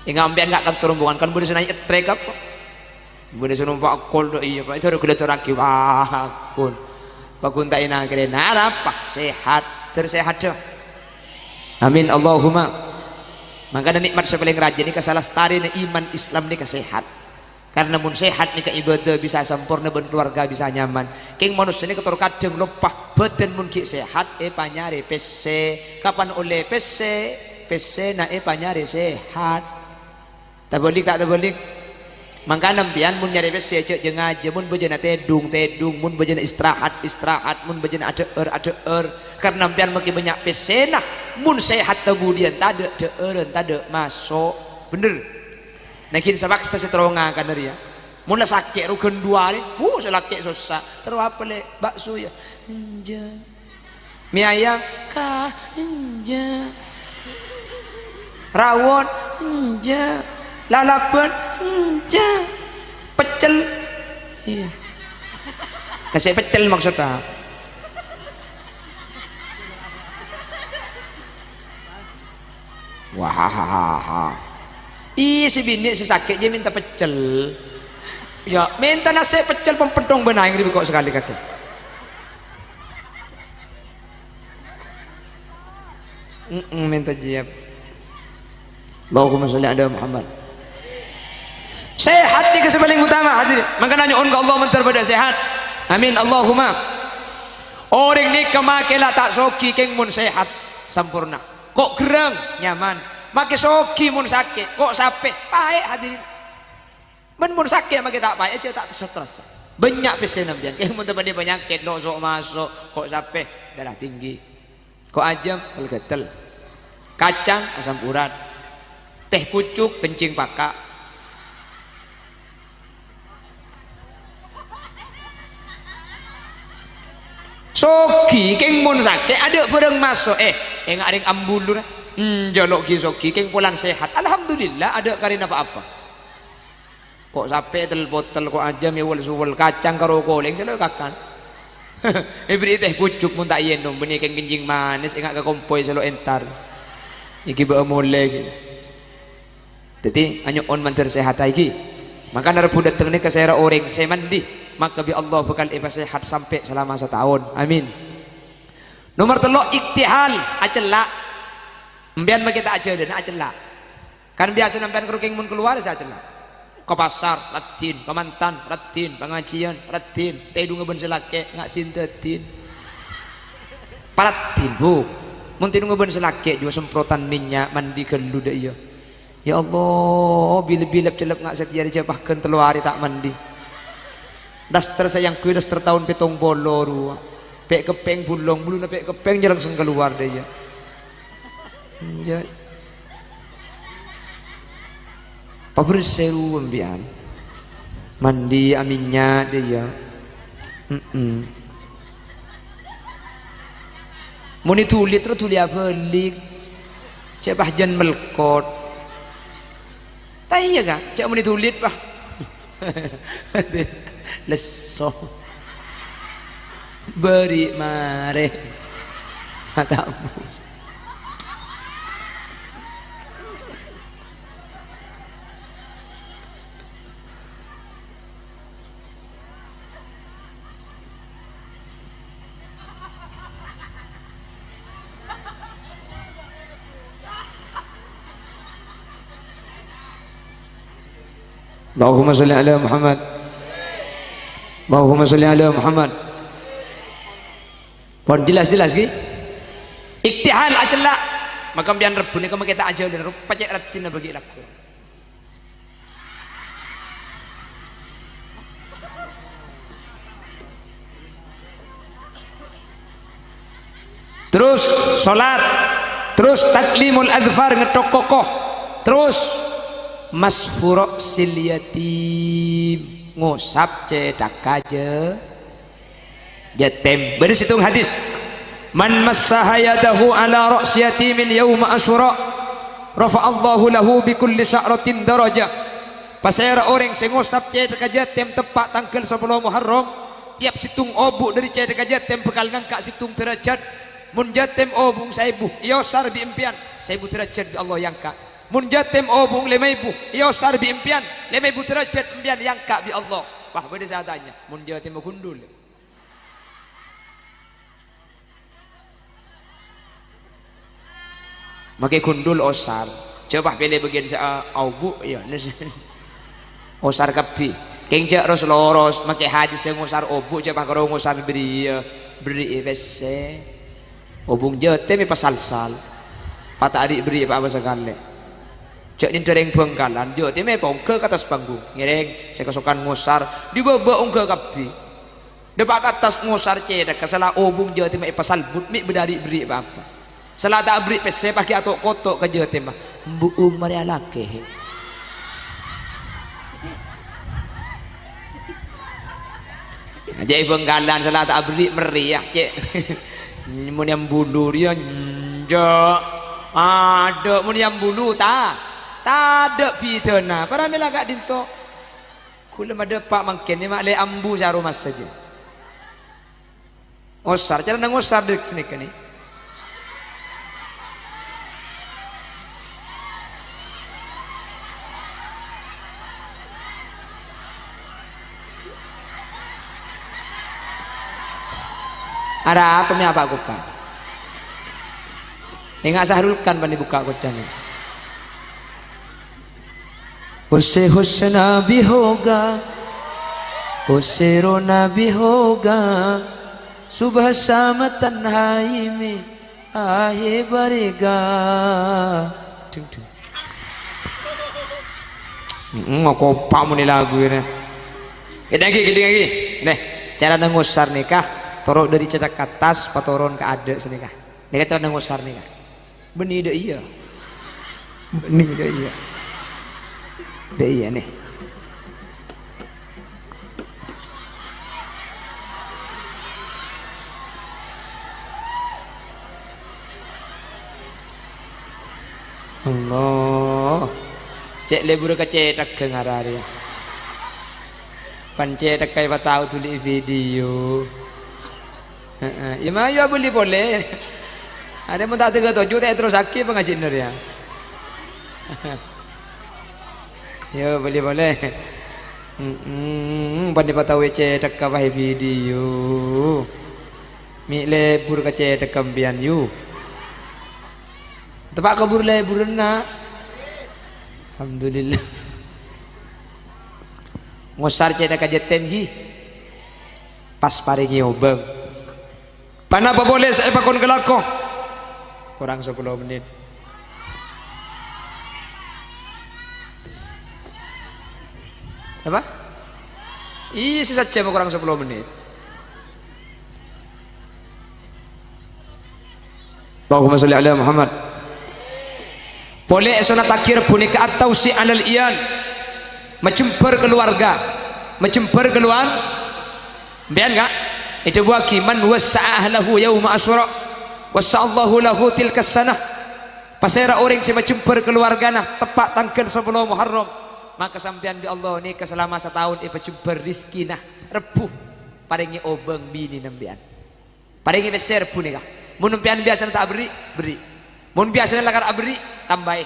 Ènga' empèyan ka' kanto rombongan, kan bâdâ sè naè' trèk apa? Bâdâ sè nompa' kol, dâ' iyâ, Pak. Èdhâr ghellâ' dhâraghi, wah, ghun. Paghun ta' èna kèrèna, arapa? Sehat. Dhâr sehat, dâ. Amin, Allahumma. Mangkana nè'mat sè palèng rajâ nèka salastarèna iman Islam nèka sehat. Karna mon sehat nèka ibadah bisa samporna bân keluarga bisa nyaman. Kèng manossa nèka tor kadhâng loppa, bhâdhân mon ghi' sehat èpanyarè pèssè. Kapan ollè pèssè? Pèssèna èpanyarè sehat. Tabâlik ta' tabâlik? Mangkana empèyan mon nyarè pèssè jhâ' jâ-ngajâ, mon bâjâna tèdung, tèdung, mon bâjâna istirahat, istirahat, mon bâjâna adhâ'âr, adhâ'âr. Karna empèyan makè bânnya' pèssèna, mon sehat tabudiyân tadâ' dhâ'ârân, tadâ' maso'. Bhender? Nangèng sapaksa sè terro ngakana rèya. Mon la sakè' rowa ghân duwâ arè, wuh, sè lakè' sossa. Terro apa, Lè'? Bakso, yâ? Enjâ'. Mi ayam? Ka-, enjâ'. Rawon? Enjâ'. Lalabân? Enjâ'. Peccel? Iyâ. Nasè' peccel maksudda. Wahahaha. Iyâ, sè binè' sè sakè' jiyâ mènta peccel. Yâ, mènta nasè' peccel pèmpènthong bân aèng rèya kok sakalè kakè. Mm-mm, mènta jiyâ. Allahumma sholli ala Muhammad. Sehat nèka sè palèng utama, hadirin. Mangkana nyo'on ka Allah mandhâr padâ sehat. Amin, Allahumma. Orèng nèka makè la ta' soghi kèng mon sehat, samporna. Kok ghârâng? Nyaman. Makè soghi mon sakè', kok sapè? Paè', hadirin. Bân mon sakè' makè ta' paè', jhâ' ta' terassa-terassa. Bânnya' pèssèna sampèyan. Kèng mon tadâ' panyakèt, lo' so'-maso', ko' sapè, darah tinggi. Ko' ajâm, ghâl-ghâtel. Kacang, asam urat. Tèh pucuk, kencing paka'. Soghi, kèng mon sakè', adâ' bhârâng maso'. Eh, enga' rèng ambulu, ra. Hmm, jhâ' lo' ghi' soghi, kèng polan sehat. Alhamdulillah, adâ' karèna pa-apa. Ko' sapè tel-potel, ko' ajâm èwel-suwel, kacang karo kolèng sè lo' èkakan. Èberri' tèh pucuk mon ta' ènom, bânnè kèng kencing manis, enga' ka kompoy sè lo' entar. Èghibâ'â molè ghi. Dhâddhi, anyo'on mandhâr sehata ghi. Mangkana Rebbhu dâteng nèka sèra orèng sè mandi, maka bi' Allah bhâkal èpasèhat sampè' salama sataon. Amin. Nomer tello', iktihal, acella'. Sampèyan makè ta' ajhâlân, acella'. Kan biyasana sampèyan karo kèng mon kalowar sè acella'. Ka pasar, raddhin, ka mantan, raddhin, pangajiân, raddhin, tèdungnga bân sè lakè', nga' din-dâddin. Paraddhin, Bu. Mon tèdungnga bân sè lakè' jhuwa semprotan mènnya' mandi ghâllu dâ' iyâ. Ya Allah, bilep-bilep cellep nga' satèya rè jhâ' pagghân tello arè ta' mandi. Daster sè èyangghuy daster taon pèttong polo rowa. Pè' keppèng bulong, buluna pè' keppèng nyèrengsèng kalowar dâ' iyâ. Enjâ'. Pabersè rowa sampèyan. Mandi amènnya' dâ' iyâ. Mm-mm. Mon èdhuli terro dhuli abâlik. Cè' pas jân melkot. Ta' iyâ, Ka'? Cè' mon èdhuli, Pak. Lesso. Bâri' marè. Mata bus. Allahumma sholli ala Muhammad. Allahumma sholli ala Muhammad. Pon jelas-jelas, ghi? Iktihal acella'. Maka sampèyan Rebbhu nèka makè ta' ajhâlân, pacè' raddhinna bâgi' lagghu. Terus salat, terus taklimul adfar, ngètthok koko, terus mashu ra'sil yatim, ngosap cèthakka jâ-, jâtèm. Bâdâ sèttong hadis, "Man massaha yadahu ala ra'si yatimin yauma Asyura, rafa'allahu lahu bi kulli sya'ratin darajah." Pasèra orèng sè ngosap cèthakka jâtèm teppa' tangghâl sapolo Muharram, tiyap sèttong obu' dâri cèthakka jâtèm bhâkal ngangka' sèttong dârâjhât. Mon jâtèm obu'eng saèbu, èosar bi' sampèyan, saèbu dârâjhât bi' Allah èangka'. Mon jâtèm obu'eng lèma èbu, èosar bi' sampèyan, lèma èbu dârâjhât sampèyan èangka' bi' Allah. Wah, bâdâ sè atanya, "Mon jâtèmma ghundhul?" Makè ghundhul osar. Jhâ' pas pèlè bâgiyân sè a-, aobu', iyâ. Osar kabbhi. Kèng jhâ' ros-loros, makè hadis sè ngosar obu', jhâ' pas karo ngosar bâriyâ. Bherri'i pèssè. Obu'eng jâtèm èpasalsal. Pas ta' ri'-bherri' pa-apa sakalè. Jhâ' nèndhâ rèng Bhângkalan, jâtèm èpaongghâ ka attas panggung. Ngèrèng, sè kasokan ngosar, dibâbâ ongghâ kabbhi. Dâpa' ka attas ngosar cèthakka sala obu'eng jâtèmma èpasalbut, mè' bâdâ ri'-bherri' pa-apa. Sala ta' aberri' pèssè pas ghi' ato'-koto' ka jâtèmma. Embu'eng marè alakè. Jâ' è Bhângkalan sala ta' aberri' mèrrèya, cè'. Mon èambulu rèya, enjâ'. Adâ' mon èambulu, ta-, tadâ' bhidhâna. Paramèla ka'dinto. Ghulâ madâpa' mangkèn, ma' lè ambu sè aromasa jâ. Osar, carana ngosar dâ' sanèka nè. Arapa mè' apa-kopa? Enga' Sahrul Kan bânnè bukka' kocana. Hose hosna bihoga, hose rona bihoga, subha samatan haime ahe barega. Deng, deng. Mm, ngokopa' muni lagu ini. Èdhingngaghi, èdhingngaghi. Nè, carana ngosar nèka, toro' dhâri cèthak ka attas, patoron ka adâ' sanèka. Nèka carana ngosar nèka. Bânnè dâ' iyâ. Bânnè dâ' iyâ. Dâ' iyâ, nè. Allah. Cè' lebur ka cèthagghâ ngara rèya. Pan cèthagghâ èpatao dhuli video. Heeh. Iyâ, mayu abâli polè. Arèya mon ta' tèghâ toju', ta' èterrossaghi pangajiânna rèya. Iyâ, bâli polè. Mm-mm. Pan èpatao cèthagghâ bhâi video. Mè' lebur ka cèthagghâ sampèyan, yu. Teppa' ka bur-leburânna. Alhamdulillah. Ngosar cèthagghâ jhâten, ghi. Pas parèngè obâng. Ponapa polè sè èpakon kalako? Korang sapolo mennit. Apa? Iyâ, sè sajjhâm korang sapolo mennit. Allahumma sholli ala Muhammad. Polè èsonnataghi Rebbhu nèka at-tausi' alal iyal. Majembhâr kaluwarga. Majembhâr kaluwar-, Sampèyan, Ka', èdhâbuwâghi, "Man wassa'a ahlahu yauma Asyura, wassa'allahu lahu tilkas sanah." Pasèra orèng sè majembhâr kaluwargana teppa' tangghâl sapolo Muharram, maka sampèyan bi' Allah nèka salama sataon èpajembhâr rejhekkèna. Rebbhu parèngè obâng binèna sampèyan. Parèngè pèssè Rebbhu nèka. Mon sampèyan biyasana ta' aberri', berri'. Mon biyasana lakar aberri', tambâi.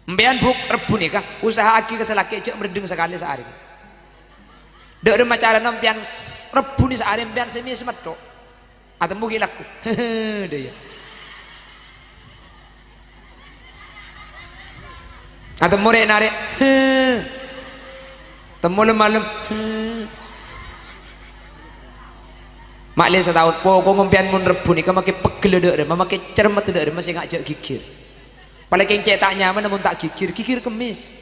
Sampèyan bu-, Rebbhu nèka, usaha'aghi ka sè lakè' jhâ' mèddheng sakalè saarè. Dâ' remma carana sampèyan s-, Rebbhu nè saarè sampèyan sè mè-, sè metto. Atemmo ghi' lagghu. Dâ' iyâ. Atemmo rè'-narè'. Temmo lem-malem. Ma'lè sataon, pokok sampèyan mon Rebbhu nèka makè peggella dâ' remma, makè cermet dâ' remma sè ngajhâk ghighir. Palèng kèng cè' ta' nyamana mon ta' ghighir, ghighir kemmès.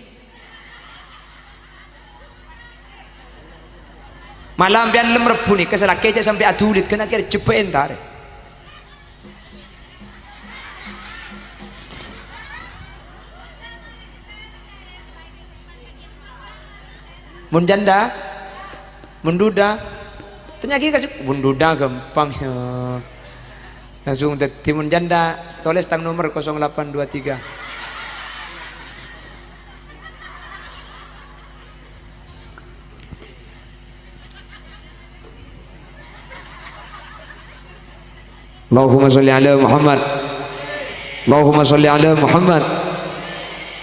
Mala sampèyan lem Rebbhu nèka sè lakè jhâ' sampè' adulid, ghân akhèr jhebbhâ entarè. Mon janda, mon duda, tanya'aghi ka sè, mon duda ghâmpang, ya. Langsung dhâddhi mon janda, tolès tang nomer kosong delapan dua tiga. Allahumma sholli ala Muhammad. Allahumma sholli ala Muhammad.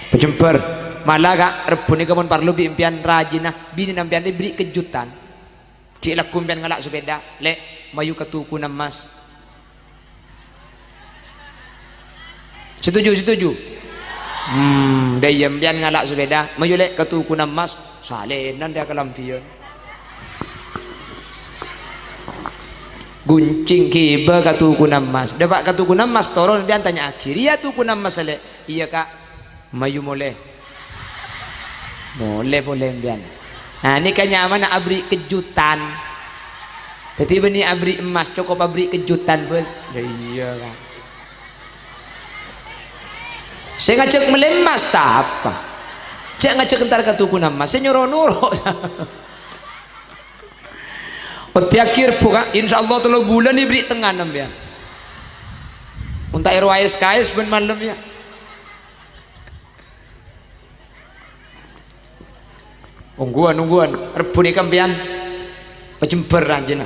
Pajembhâr. Mala, Ka', Rebbhu nèka mon parlo bi' sampèyan rajina binèna sampèyan èberri' kejutan. Ghi' lagghu sampèyan ngala' sepèda, "Lè', mayu ka tokona emmas." Setuju, setuju? Hmm, dâ' iyâ sampèyan ngala' sepèda, "Mayu, Lè', ka tokona emmas." Salènan dâ' kalambhiyân. Ghunching ghibâ ka tokona emmas. Dâpa' ka tokona emmas, toron sampèyan tanya'aghi, "Rèya tokona emmas, Lè'?" "Iyâ, Ka'." "Mayu molè." Molè polè sampèyan. Nah, nèka nyamana aberri' kejutan. Dhâddhi bânnè aberri' emmas, cokop aberri' kejutan, Bos. Lha iyâ, Ka'. Sè ngajhâk mellè emmas sapa? Jhâ' ngajhâk entar ka tokona emmas, sè nyoro noro'. Oddhiyâghi Rebbhu, Ka', insyaallah tello bulân èberri' tengngan sampèyan. Mon ta' èro aès-kaès bân malem, ya. Ongghuwân, ongghuwân. Rebbhu nèka sampèyan pajembhâr rajina.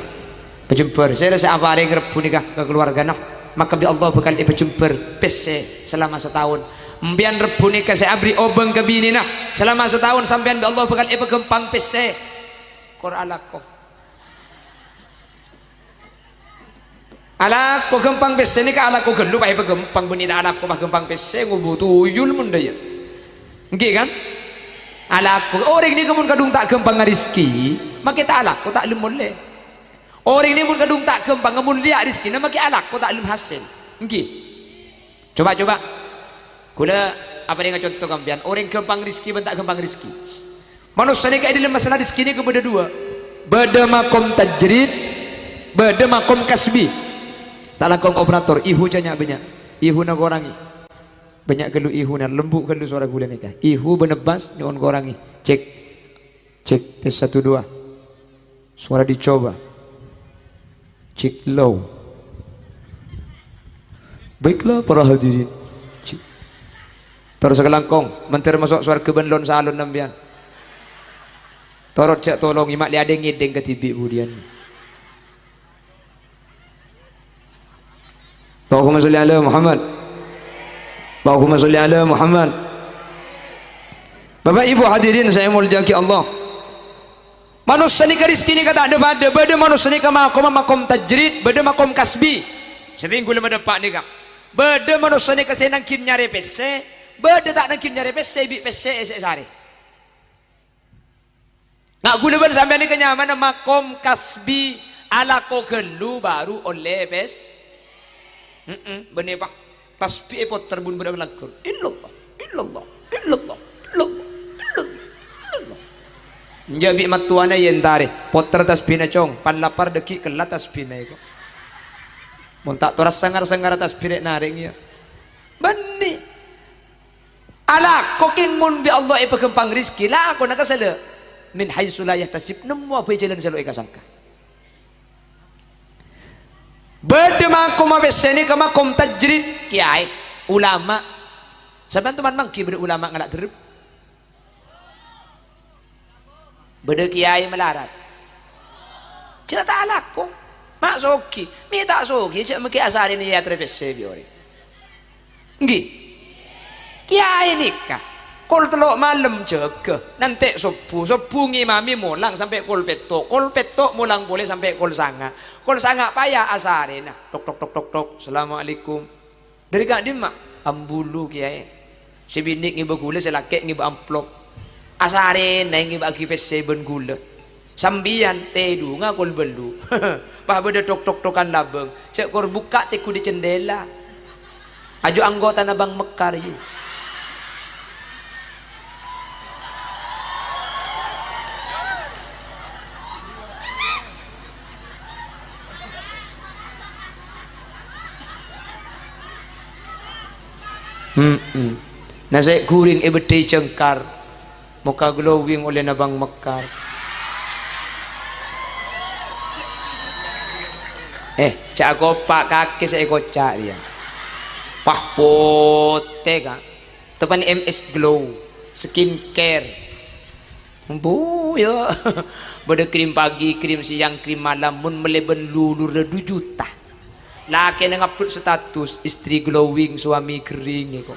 Pajembhâr. Sèra sè aparèng Rebbhu nèka ka kalowargana, maka bi' Allah bhâkal èpajembhâr pèssè salama sataon. Sampèyan Rebbhu nèka sè aberri' obâng ka binèna, salama sataon sampèyan bi' Allah bhâkal èpaghâmpang pèssè. Kor alako. Alako ghâmpang pèssè nèka alako ghâllu, pa' èpaghâmpang, bânnè ta' alako paghâmpang pèssè, ngobu tuyul mon dâ' iyâ. Ènggi, kan? Alako. Orèng nèka mon kadhung ta' ghâmpang rezeki, makè ta' alako, ta' lem molè. Orèng nèka mon kadhung ta' ghâmpang molèya rezekina, makè alako, ta' lem hasèl. Ènggi. Coba, coba. Kaulâ aparènga conto ka sampèyan, orèng ghâmpang rezeki bân ta' ghâmpang rezeki. Manossa nèka è dhâlem masalah rejhekkè nèka bâdâ duwâ'. Bâdâ makom tajrid, bâdâ makom kasbi. Ta' langkong operator, ihu jhâ' nya'-bânnya'. Ihuna korangè. Bânnya' ghâllu ihuna, lembu' ghâllu sowara ghulâ nèka. Ihu bân ebbas, nyo'on korangè. Cek. Cek, tes satu dua. Suara dicoba. Cek low. Baiklah para hadirin. Cek. Terros kalangkong, mandhâr maso' sowarghâ bân lon-salon sampèyan. Torot jhâ' tolongè, ma' lè adhing-ngèdhing kadhibi' budiyân. Allahumma sholli ala Muhammad. Allahumma sholli ala Muhammad. Bapak Ibu hadirin sè èmoljâ'aghi Allah. Manossa nèka rejhekkè nèka ta' dhâ-padhâ. Bâdâ manossa nèka makomma makom tajrid, bâdâ makom kasbi. Sèrèng ghulâ madâpa' nèka. Bâdâ manossa nèka sè nangghin nyarè pèssè, bâdâ ta' nangghin nyarè pèssè, bi' pèssè è sè èsarè. Nga' ghulâ bân sampèyan nèka nyamana makom kasbi, alako ghâllu baru ollè pès-, he'em, bânnè, Pak. Tasbih èpotter bun bâdâ langghâr. Illallah, illallah, illallah, illallah, illallah, illallah. Enjâ' bi' mattowana èyentarè, potter tasbihna, Cong, pan lapar dhâggi' kella tasbihna èko. Mon ta' toras sangar-sangar tasbih rè' narèng, iyâ. Bânnè. Alako kèng mon bi' Allah èpaghâmpang rejhekkè, lakona ka sala. Min haitsu la yahtasib, nemmowa bhâi jhâlân sè lo' èkasangka. Bâdâ makomma pèssè nèka makom tajrid, kèyaè, ulama. Sampèyan toman mangghi bâdâ ulama ngala' dherrep? Bâdâ kèyaè malarat? Jhâ' ta' alako. Ma' soghi. Mè' ta' soghi, jhâ' mangkè asarèna èyatorè pèssè bi' orèng. Ènggi. Kèyaè nèka, kol tello' malem jâgâ, nantè' sobbhu, sobbhu ngimami molang sampè' kol pètto', kol pètto' molang polè sampè' kol sanga', kol sanga' paya asarèna, tok, tok, tok, tok, tok, "Assalamualaikum." "Dâri ka'dimma?" "Ambulu, Kèyaè." Sè binè' ngèbâ ghulâ, sè lakè' ngèbâ amplop. Asarèna ngèbâ'aghi pèssè bân ghulâ. Sampèyan tèdungnga kol bâllu'. Pas bâdâ tok-toktokan labâng, jhâ' kor bukka' tèghu dâri cendhèla. Ajhu anggotana Bang Mekkar, yu. Mm-mm. Nasè' ghuring èbâddhâi jhângkar. Mokka glowing ollèna Bang Mekkar. Eh, jhâ' akopa' kakè sè èkoca' rèya. Pah potè, Ka'. Teppa'na M S Glow, skincare. Embu, ya. Bâdâ krim pagi, krim siang, krim malam, mon mellè bân lulurra du juta. Lakèna ngupload status, "Istri glowing, suami gering," èko.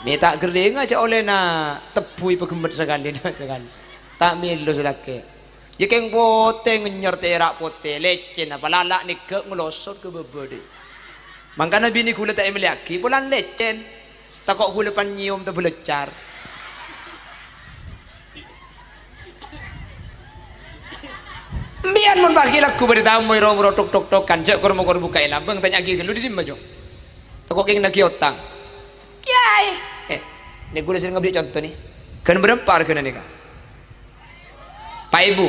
Mè' ta' geringnga jhâ' ollèna tebbhu èpaghemmet sakalè, sakalè. Ta' mèlo sè lakè'. Jhâ' kèng potè ngènyèr tèra' potè, lècèn, apa lala' nèghâ' nglosot ka bâbâ, dhi. Mangkana binè ghulâ ta' èmellèyaghi, polana lècèn. Tako' ghulâ pan nyèyom tabâlâccar. Empèyan mon paghi' lagghu bâdâ tamoy ro-moro tok-tok-tokan, jhâ' kor-mokor buka'è labâng, tanya'aghi ghâllu dhi dimma, Jo. Tako' kèng naghi otang. Kèyaè. Eh, nè ghulâ sè ngabâli conto, nè. Ghân bârâmpa arghâna nèka? Pa' èbu.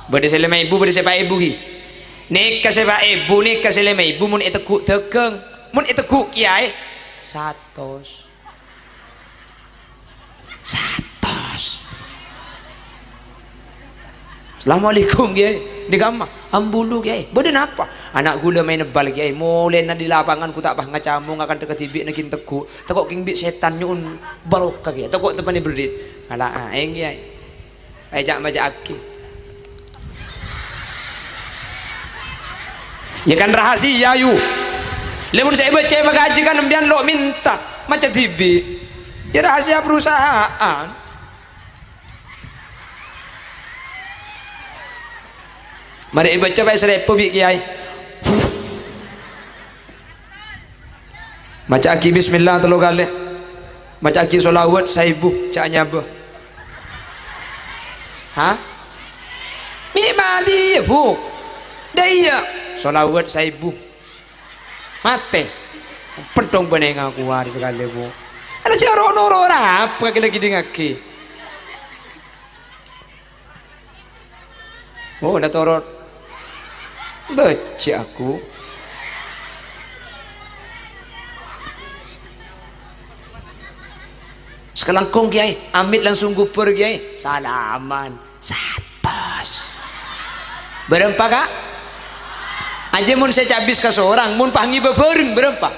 Bâdâ sè lèma èbu, bâdâ sè pa' èbu, ghi. Nèka sè pa' èbu, nèka sè lèma èbu, mon ètegghu' dhâghâng. Mon ètegghu' kèyaè, satos. Satos. "Assalamualaikum, Kèyaè." "Dhi kamma?" "Ambulu, Kèyaè." "Bâdâ napa?" "Ana' ghulâ maèn bal, Kèyaè. Molèna dhi lapangan ghu ta' pas ngacamong, akanta kadhibi' naghin tegghu'. Tako' kèng bi' sètan nyo'on barokah, Kèyaè. Tako' teppa'na èberri'." "Ngala' aèng, Kèyaè." Èca'-maca'aghi. Ya kan rahasia, yu. Lha mon sè èbâca èpakajhi kan empèyan lo' mènta, maca dhibi'. Ya rahasia perusahaan. Marè èbâca pa'è sarèbu bi' kèyaè. Maca'aghi bismillah tello kalè. Maca'aghi sholawat saèbu, jhâ' nyabâ. Hah? Mè' matè, Bu. Dâ' iyâ. Sholawat saèbu. Matè. Penthong bânnè ngakowa sakalè, Bu. Ana jâ' ro-noro arapa lagi-lagi dingngaghi. Oh, la toro'. Bâjâ' aku. Sakalangkong, Kèyaè, amit langsung ghubur, Kèyaè. Salaman. Satos. Bârâmpa, Ka'? Ajâ mon sè cabis ka sorang, mon pas ngibâ bhâreng, bârâmpa?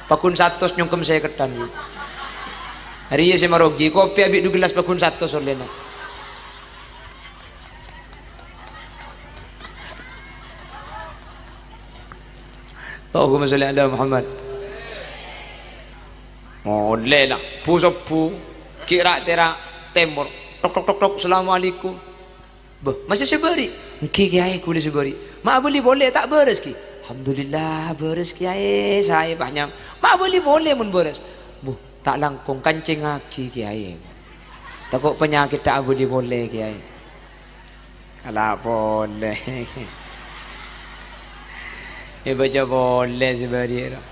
Pagghun satos nyongkem sèkèdhân. Arèya sè marogi, kopi abi' du gellas pagghun satos ollèna. Allahumma sholli ala Muhammad. Molè la, bu-sobbhu, ghi' ra'-tèra' tèmor. Tok, tok, tok, tok, "Assalamualaikum." "Bâh, masè sè bâri'?" "Èngghi, Kèyaè, ghulâ sè bâri'." "Ma' abâli polè, ta' bârâs, ghi?" "Alhamdulillah, bârâs, Kèyaè, saè pas nyam." "Ma' abâli polè mon bârâs." "Bâh, ta' langkong, kancèngngaghi, Kèyaè. Tako' panyakèt ta' abâli polè, Kèyaè." Kala polè. Èbâca polè sè bâri' ro.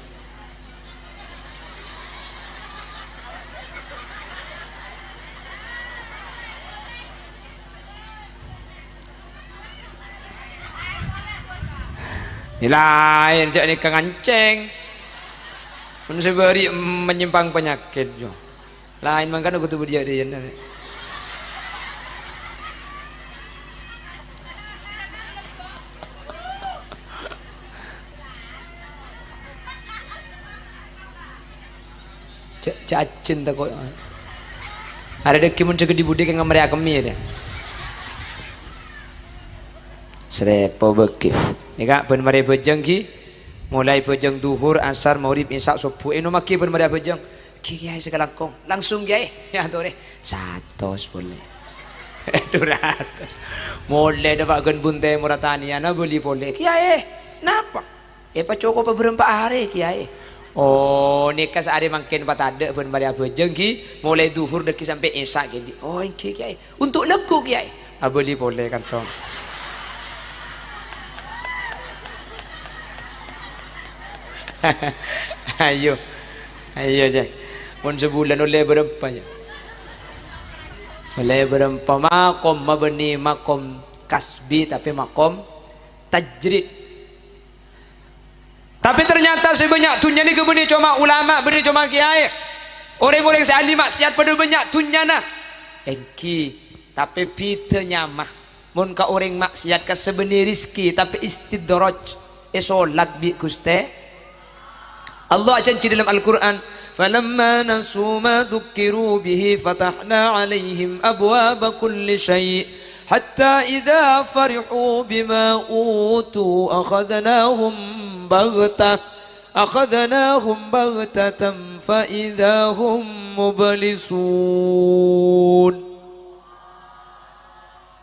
Laèn jâ' nèka ngancèng. Mon sè bâri' manyèmpang panyakèt, jâ. Laèn mangkana kodhu budiyâ-diyâna. Jâ', jâ' ajjhân tako'. Arè dhâggi' mon jâgâ dhi-budhi kèng ngamrè akemmè, yâ, dâ. Srèpo bâghi. Nèka bân marè abhâjâng, ghi. Molaè abhâjâng Dhuhur, Asar, Maghrib, Isya, Subuh. Ènomaghi bân marè abhâjâng. Ghi, Kèyaè, sakalangkong. Langsung, Kèyaè. Yâ, torè. Satos polè. Du ratos. Molè dâpa' ghân bun tèmor atanèyana bâli polè. "Kèyaè, napa?" "Èpacokopa bârâmpa arè, Kèyaè?" "Oh, nèka saarè mangkèn patadâ' bân marè abhâjâng, ghi. Molaè Dhuhur dhâggi' sampè' Isya, ghi." "Oh, èngghi, Kèyaè." "Untuk lagghu, Kèyaè?" "Abâli polè kantong." Ayo. Ayo, jâ. Mon sabulân ollè bârâmpa, jâ? Ollè bârâmpa makom, mabânnè makom kasbi, tapè makom tajrid. Tapè ternyata sè bânnya' dhunnya nèka bânnè coma ulama, bânnè coma kèyaè. Orèng-orèng sè ahli maksiat padâ bânnya' dhunnyana. Èngghi, tapè bhidhâ nyama. Mon ka orèng maksiat ka sè bânnè rejhekkè, tapè istidraj, èsolat bi' Ghustè. Allah ajhânjhi dâlem Al-Qur'an, "Falamma nasu ma dzukkiru bihi fatahna 'alaihim abwaba kulli syai', hatta idza farihu bima utu akhadnahum baghtah, akhadnahum baghtatan fa idza hum mublisun."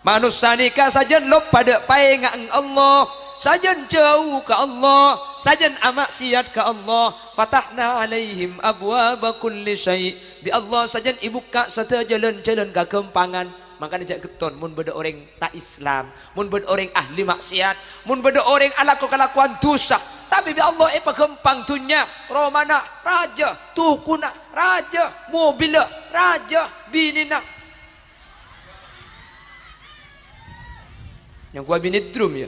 Manossa nèka sajân loppa dâ' paènga'an Allah, sajân jhâu ka Allah, sajân amaksiat ka Allah. Fatahna 'alaihim abwaba kulli syai'. Bi' Allah sajân èbukka' sadhâjâ lan-jhâlân kaghâmpangan. Mangkana jhâ' ghetton mon bâdâ orèng ta' Islam, mon bâdâ orèng ahli maksiat, mon bâdâ orèng alako kalakowan dhusa. Tapè bi' Allah èpaghâmpang dhunnya, romana rajâ, tokona rajâ, mobilla rajâ, binèna Nyangkowa binè drum, yâ.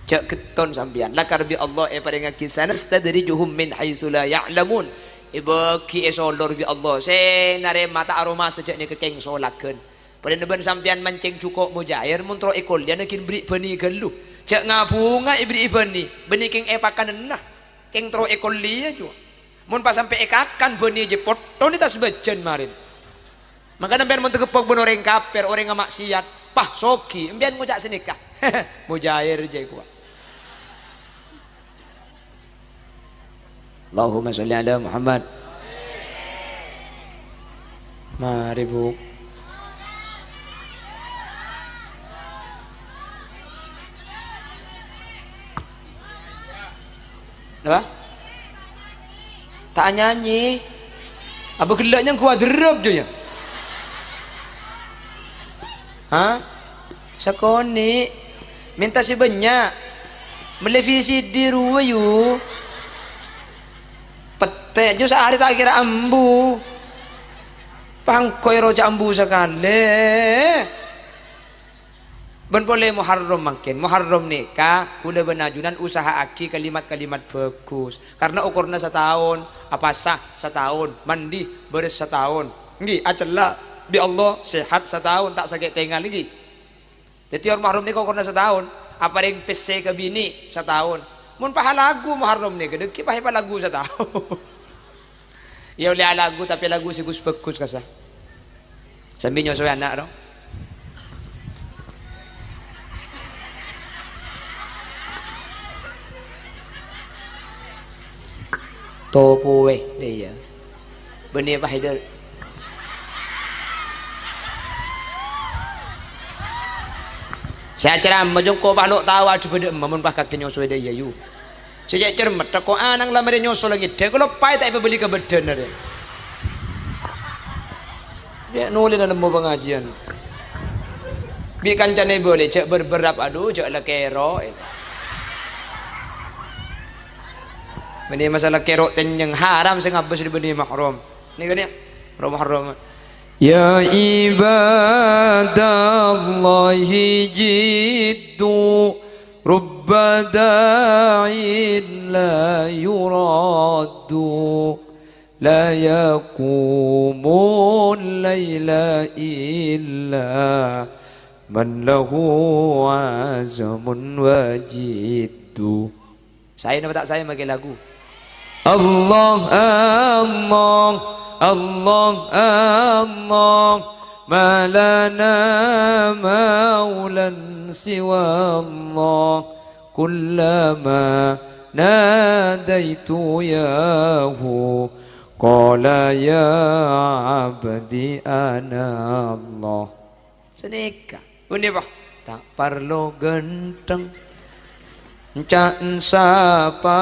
Jhâ' ghetton sampèyan. Lakar bi' Allah èparèngaghi, "Sanastadrijuhum min haitsu la ya'lamun." Èbâghi èsolor bi' Allah. Sè narèma ta' aromasa jhâ' nèka kèng solaghân. Padâna bân sampèyan mancèng jhuko' mojair, mon terro èkollèya naghin bâri' bânnè ghâllu. Jhâ' ngabhunga èbâri'i bânnè, bânnè kèng èpakanana. Kèng terro èkollèya, jhuwa. Mon pas sampè' èkakan bânnè jiyâ potthona tas bâjân marèn. Mangkana sampèyan mon tageppok bân orèng kafir, orèng amaksiat, pas soghi, sampèyan ngoca' sanèka. Mujair jiyâ kowa. Allahumma sholli ala Muhammad. Marè, Bu. Napa? Ta' anyanyi. Abâ' ghellâ' nyangkowa derrep, jâ, yâ. Ha? Sakonè'. Mènta sè bânnya'. Mellè V C D rowa, yu. Pet-, Tèjhu saarè ta' kèra ambu. Pangkoy roca' ambu sakalè. Bân polè Muharram mangkèn. Muharram nèka, kaulâ bân ajunan usaha'aghi kalimat-kalimat bhâghus. Karna okorna sataon, apasa sataon, mandi bârâs sataon. Ènggi, acella' bi' Allah, sehat sataon, ta' sakè' tèngal, ènggi. Dhâddhi, or Muharram nèka okorna sataon, aparèng pèssè ka binè' sataon. Mon pas alagu Muharram nèka, dhâggi' pas èpalagu sataon. Iyâ, ollè alagu, tapè lagu sè ghus-bhâghus kassa. Sambi nyosowè ana', ro. Topoè, iyâ. Bânnè, Pak Haider. Sè acaramma jhâ' engko' pas lo' tao adhu bâdâ emma mon pas kakè nyosowè dâ' iyâ, yu. Sè cè' cermet tako' ana'na la marè nyoso la ngèdhâ, kalo paè ta' èpabâli ka bâdân arè. Cè' nolèna nemmo pangajiyân. Bi' kancana èbâli, jhâ' bâr-bârrâ', adhu, jhâ' la kèro'. Bânnè masalah kèro' tènyèng, haram sè ngabâs dâ' bânnè mahram. Nèka nè, Muharram. Ya ibadallahi jiddu, rubba da'in la yuraddu, la yaqumul laila illa man lahu azmun wa jiddu. Saè napa ta' saè makè lagu? Allah, Allah, Allah, Allah, ma lana maulan siwallah, kullama nadaitu yahu, qala ya abdi ana Allah. Sanèka. Bânnè, Pak. Ta' parlo ghântheng, ènca'na sapa.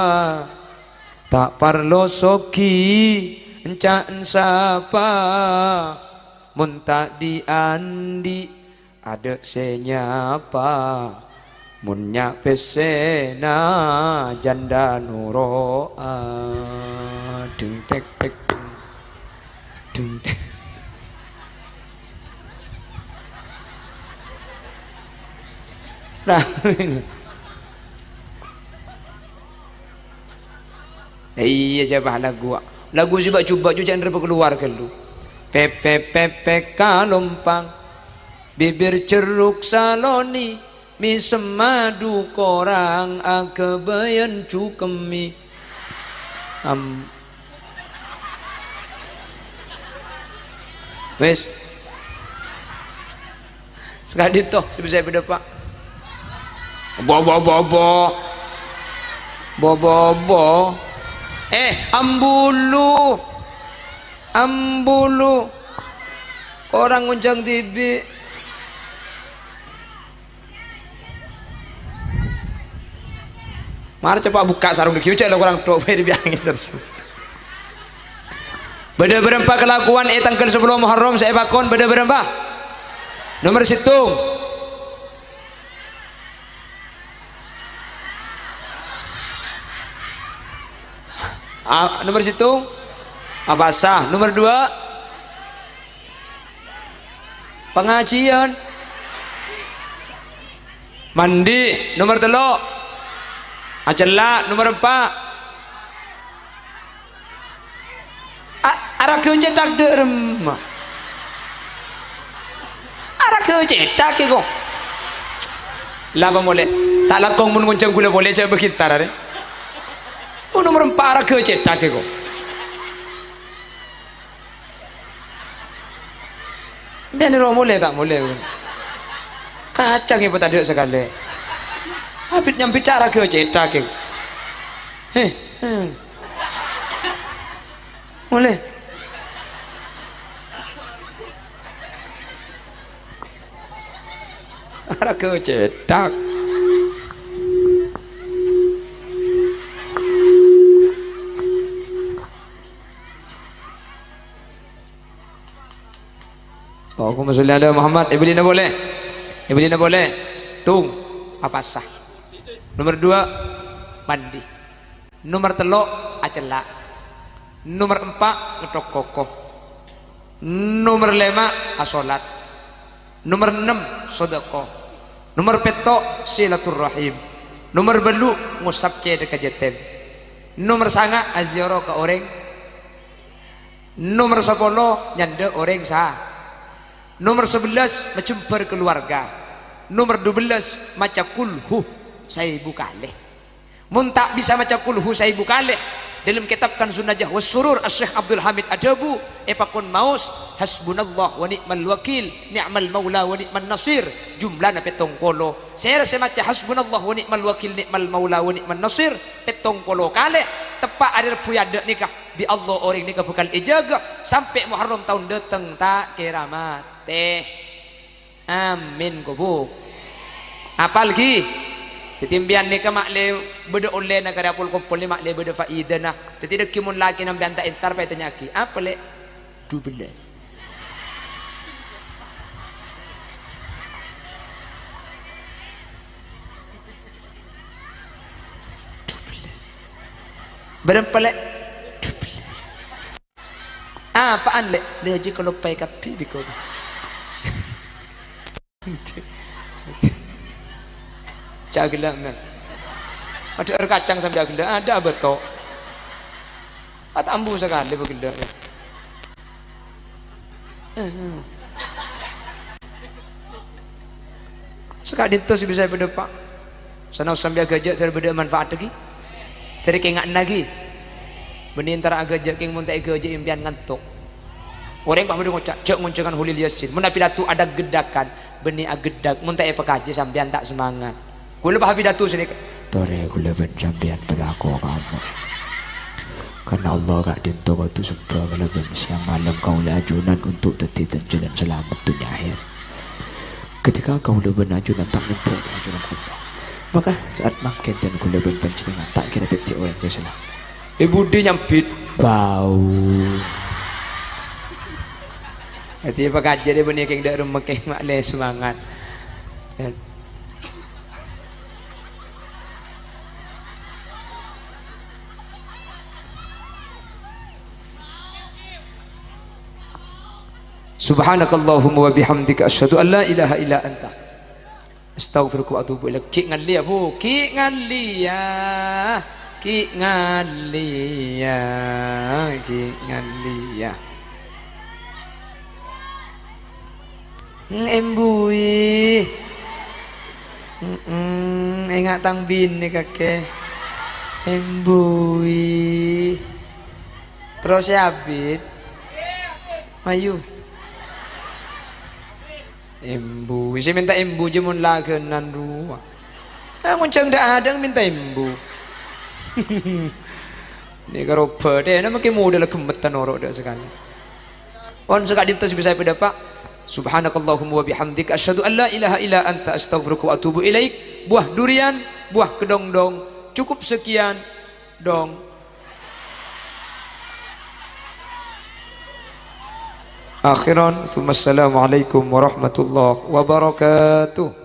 Ta' parlo soghi, ènca'na sapa. Mon ta' dhi'-andhi', adâ' sè nyapa. Mon nya' pèssèna jhândhâ noro'a. Deng, tek, tek, deng. Deng, tek. Nah. Iyâ, coba lagu. Lagu sè bâ'-jubâ' jhâ' ènrèpa kalowar ghâllu. Pèpè, pèpè, kalompang. Bibir jeruk saloni. Mèsem madu korang aghâbâyân jhukemmi. Am-, wis. Sakadinto, sè bisa èpadâpa'. Bo, bo, bo, bo. Bo, bo, bo. Eh, ambulu. Ambulu. Korang ngonjhâng dhibi'. Mara coba bukka' sarong dhâggi', jhâ' la korang tho' bhâi bi'angèn. Bâdâ bârâmpa kalakowan è tangghâl sapolo Muharram sè èpakon? Bâdâ bârâmpa? Nomer sèttong. A-, nomer sèttong, apasa. Nomer duwâ', pangajiyân. Mandi. Nomer tello', acella'. Nomer empa', a-, araghâ cèthak dâ' remma. Araghâ cèthak, kèko. La apa molè? Ta' langkong mon ngonjhâng ghulâ polè, jhâ' bâghi entar arè. Oh, nomer empa' araghâ cèthak, kèko. Bân ro molè ta' molè? Kacang èpatadâ' sakalè. Abit nyambit ca' araghâ cèthak, kèko. He, he. Molè. Araghâ cèthak. Allahumma sholli ala Muhammad. Èbâlina polè. Èbâlina polè. Tung. Apasa. Nomer duwâ', mandi. Nomer tello', acella'. Nomer empa', ngèthok koko. Nomer lèma', asolat. Nomer ennem, sodako. Nomer pètto', silaturrahim. Nomer bâllu', ngosap cèthagghâ jâtèm. Nomer sanga', aziarah ka orèng. Nomer sapolo, nyandhâ orèng sa. Nomer sabellâs, majembhâr kaluwarga. Nomer dubellâs, maca kulhu saèbu kalè. Mon ta' bisa maca kulhu saèbu kalè, dâlem kètab Kanzun Najah was Surur, Asy-Syaikh Abdul Hamid adhâbu, èpakon maos, "Hasbunallah wa ni'mal wakil, ni'mal maula wa ni'man nasir." Jumlana pèttong polo. Sèra sè maca, "Hasbunallah wa ni'mal wakil, ni'mal maula wa ni'man nasir," pèttong polo kalè, teppa' arè Rebbhu è adâ' nèka, bi' Allah orèng nèka bhâkal èjâgâ sampè' Muharram taon dâteng ta' kèra matè. Amin, kobu. Apal ghi? Dhâddhi, sampèyan nèka ma'lè bâdâ ollèna karè apol-kompol nè, ma'lè bâdâ faidana. Dhâddhi, dhâggi' mon lakèna sampèyan ta' entar, pas ètanya'aghi, "Apa, Lè'?" "Dubellâs." "Dubellâs." "Bârâmpa, Lè'?" "Dubellâs." "Apaan, Lè'?" "Lè', jiyâ kaloppaè kabbhi bi' kobu." Jhâ' ghellâ', men. Adâ' air kacang sampè' ghellâ', adâ' abâto. At ambu sakalè bâ ghellâ', yâ. Saka'dinto sè bisa èpadâpa'. Sanaos sampè' aghâjâ' dhâri bâdâ manfaatta ghi. Dhâri kènga'na ghi. Bânnè entara aghâjâ' kèng mon ta' èghâjâ' sampèyan ngantok. Orèng pas bâdâ ngoca', "Jhâ' ngonjhângan Kholil Yasin." Mon apidato adhâk-ghâddhâghân, bânnè aghâddhâk. Mon ta' èpakajhi sampèyan ta' semangat. Kaulâ pas apidato sanèka. Torè kaulâ bân sampèyan patako ka Allah. Karna Allah ka'dinto kodhu sembhâ kalabân sèyang malem kaulâ ajunan untuk dhâddhi tan-, jalan salamet dhunnya akhèr. Ketika kaulâ bân ajunan ta' nyombhâ ka ajunan Allah, maka saat mangkèn dhân kaulâ bân panjhennengngan ta' kèra dhâddhi orèng sè salamet. È budi nyambit, bau. Dhâddhi pakajâ' rè bânnè kèng dâ' remma kèng ma'lè semangat. Subhanakallahumma wa bihamdika, asyhadu an la ilaha illa anta, astaghfiruka wa atubu ilaik. Ghi' ngallè, yâ, Bu. Ghi' ngallè, yâ. Ghi' ngallè, yâ. Ghi' ngallè, yâ. Embui. Mm-mm, enga' tang binè kakè. Embui. Terros sè abit. Mayu. Embui. Sè mènta embui jiyâ mon laghânan rowa. Ah, ngonjhâng dâ' adâ' mènta embui. Nè karo bâdâna mangkè modâ la ghemmetan oro' dâ' sakalè. Pon saka'dinto sè bisa èpadâpa'. Subhanakallahumma wa bihamdika, asyhadu an la ilaha illa anta, astaghfiruka wa atubu ilaik. Buah durian, buah kedondong. Cukup sekian, dong. Akhiran, tsumma assalamualaikum warahmatullahi wabarakatuh.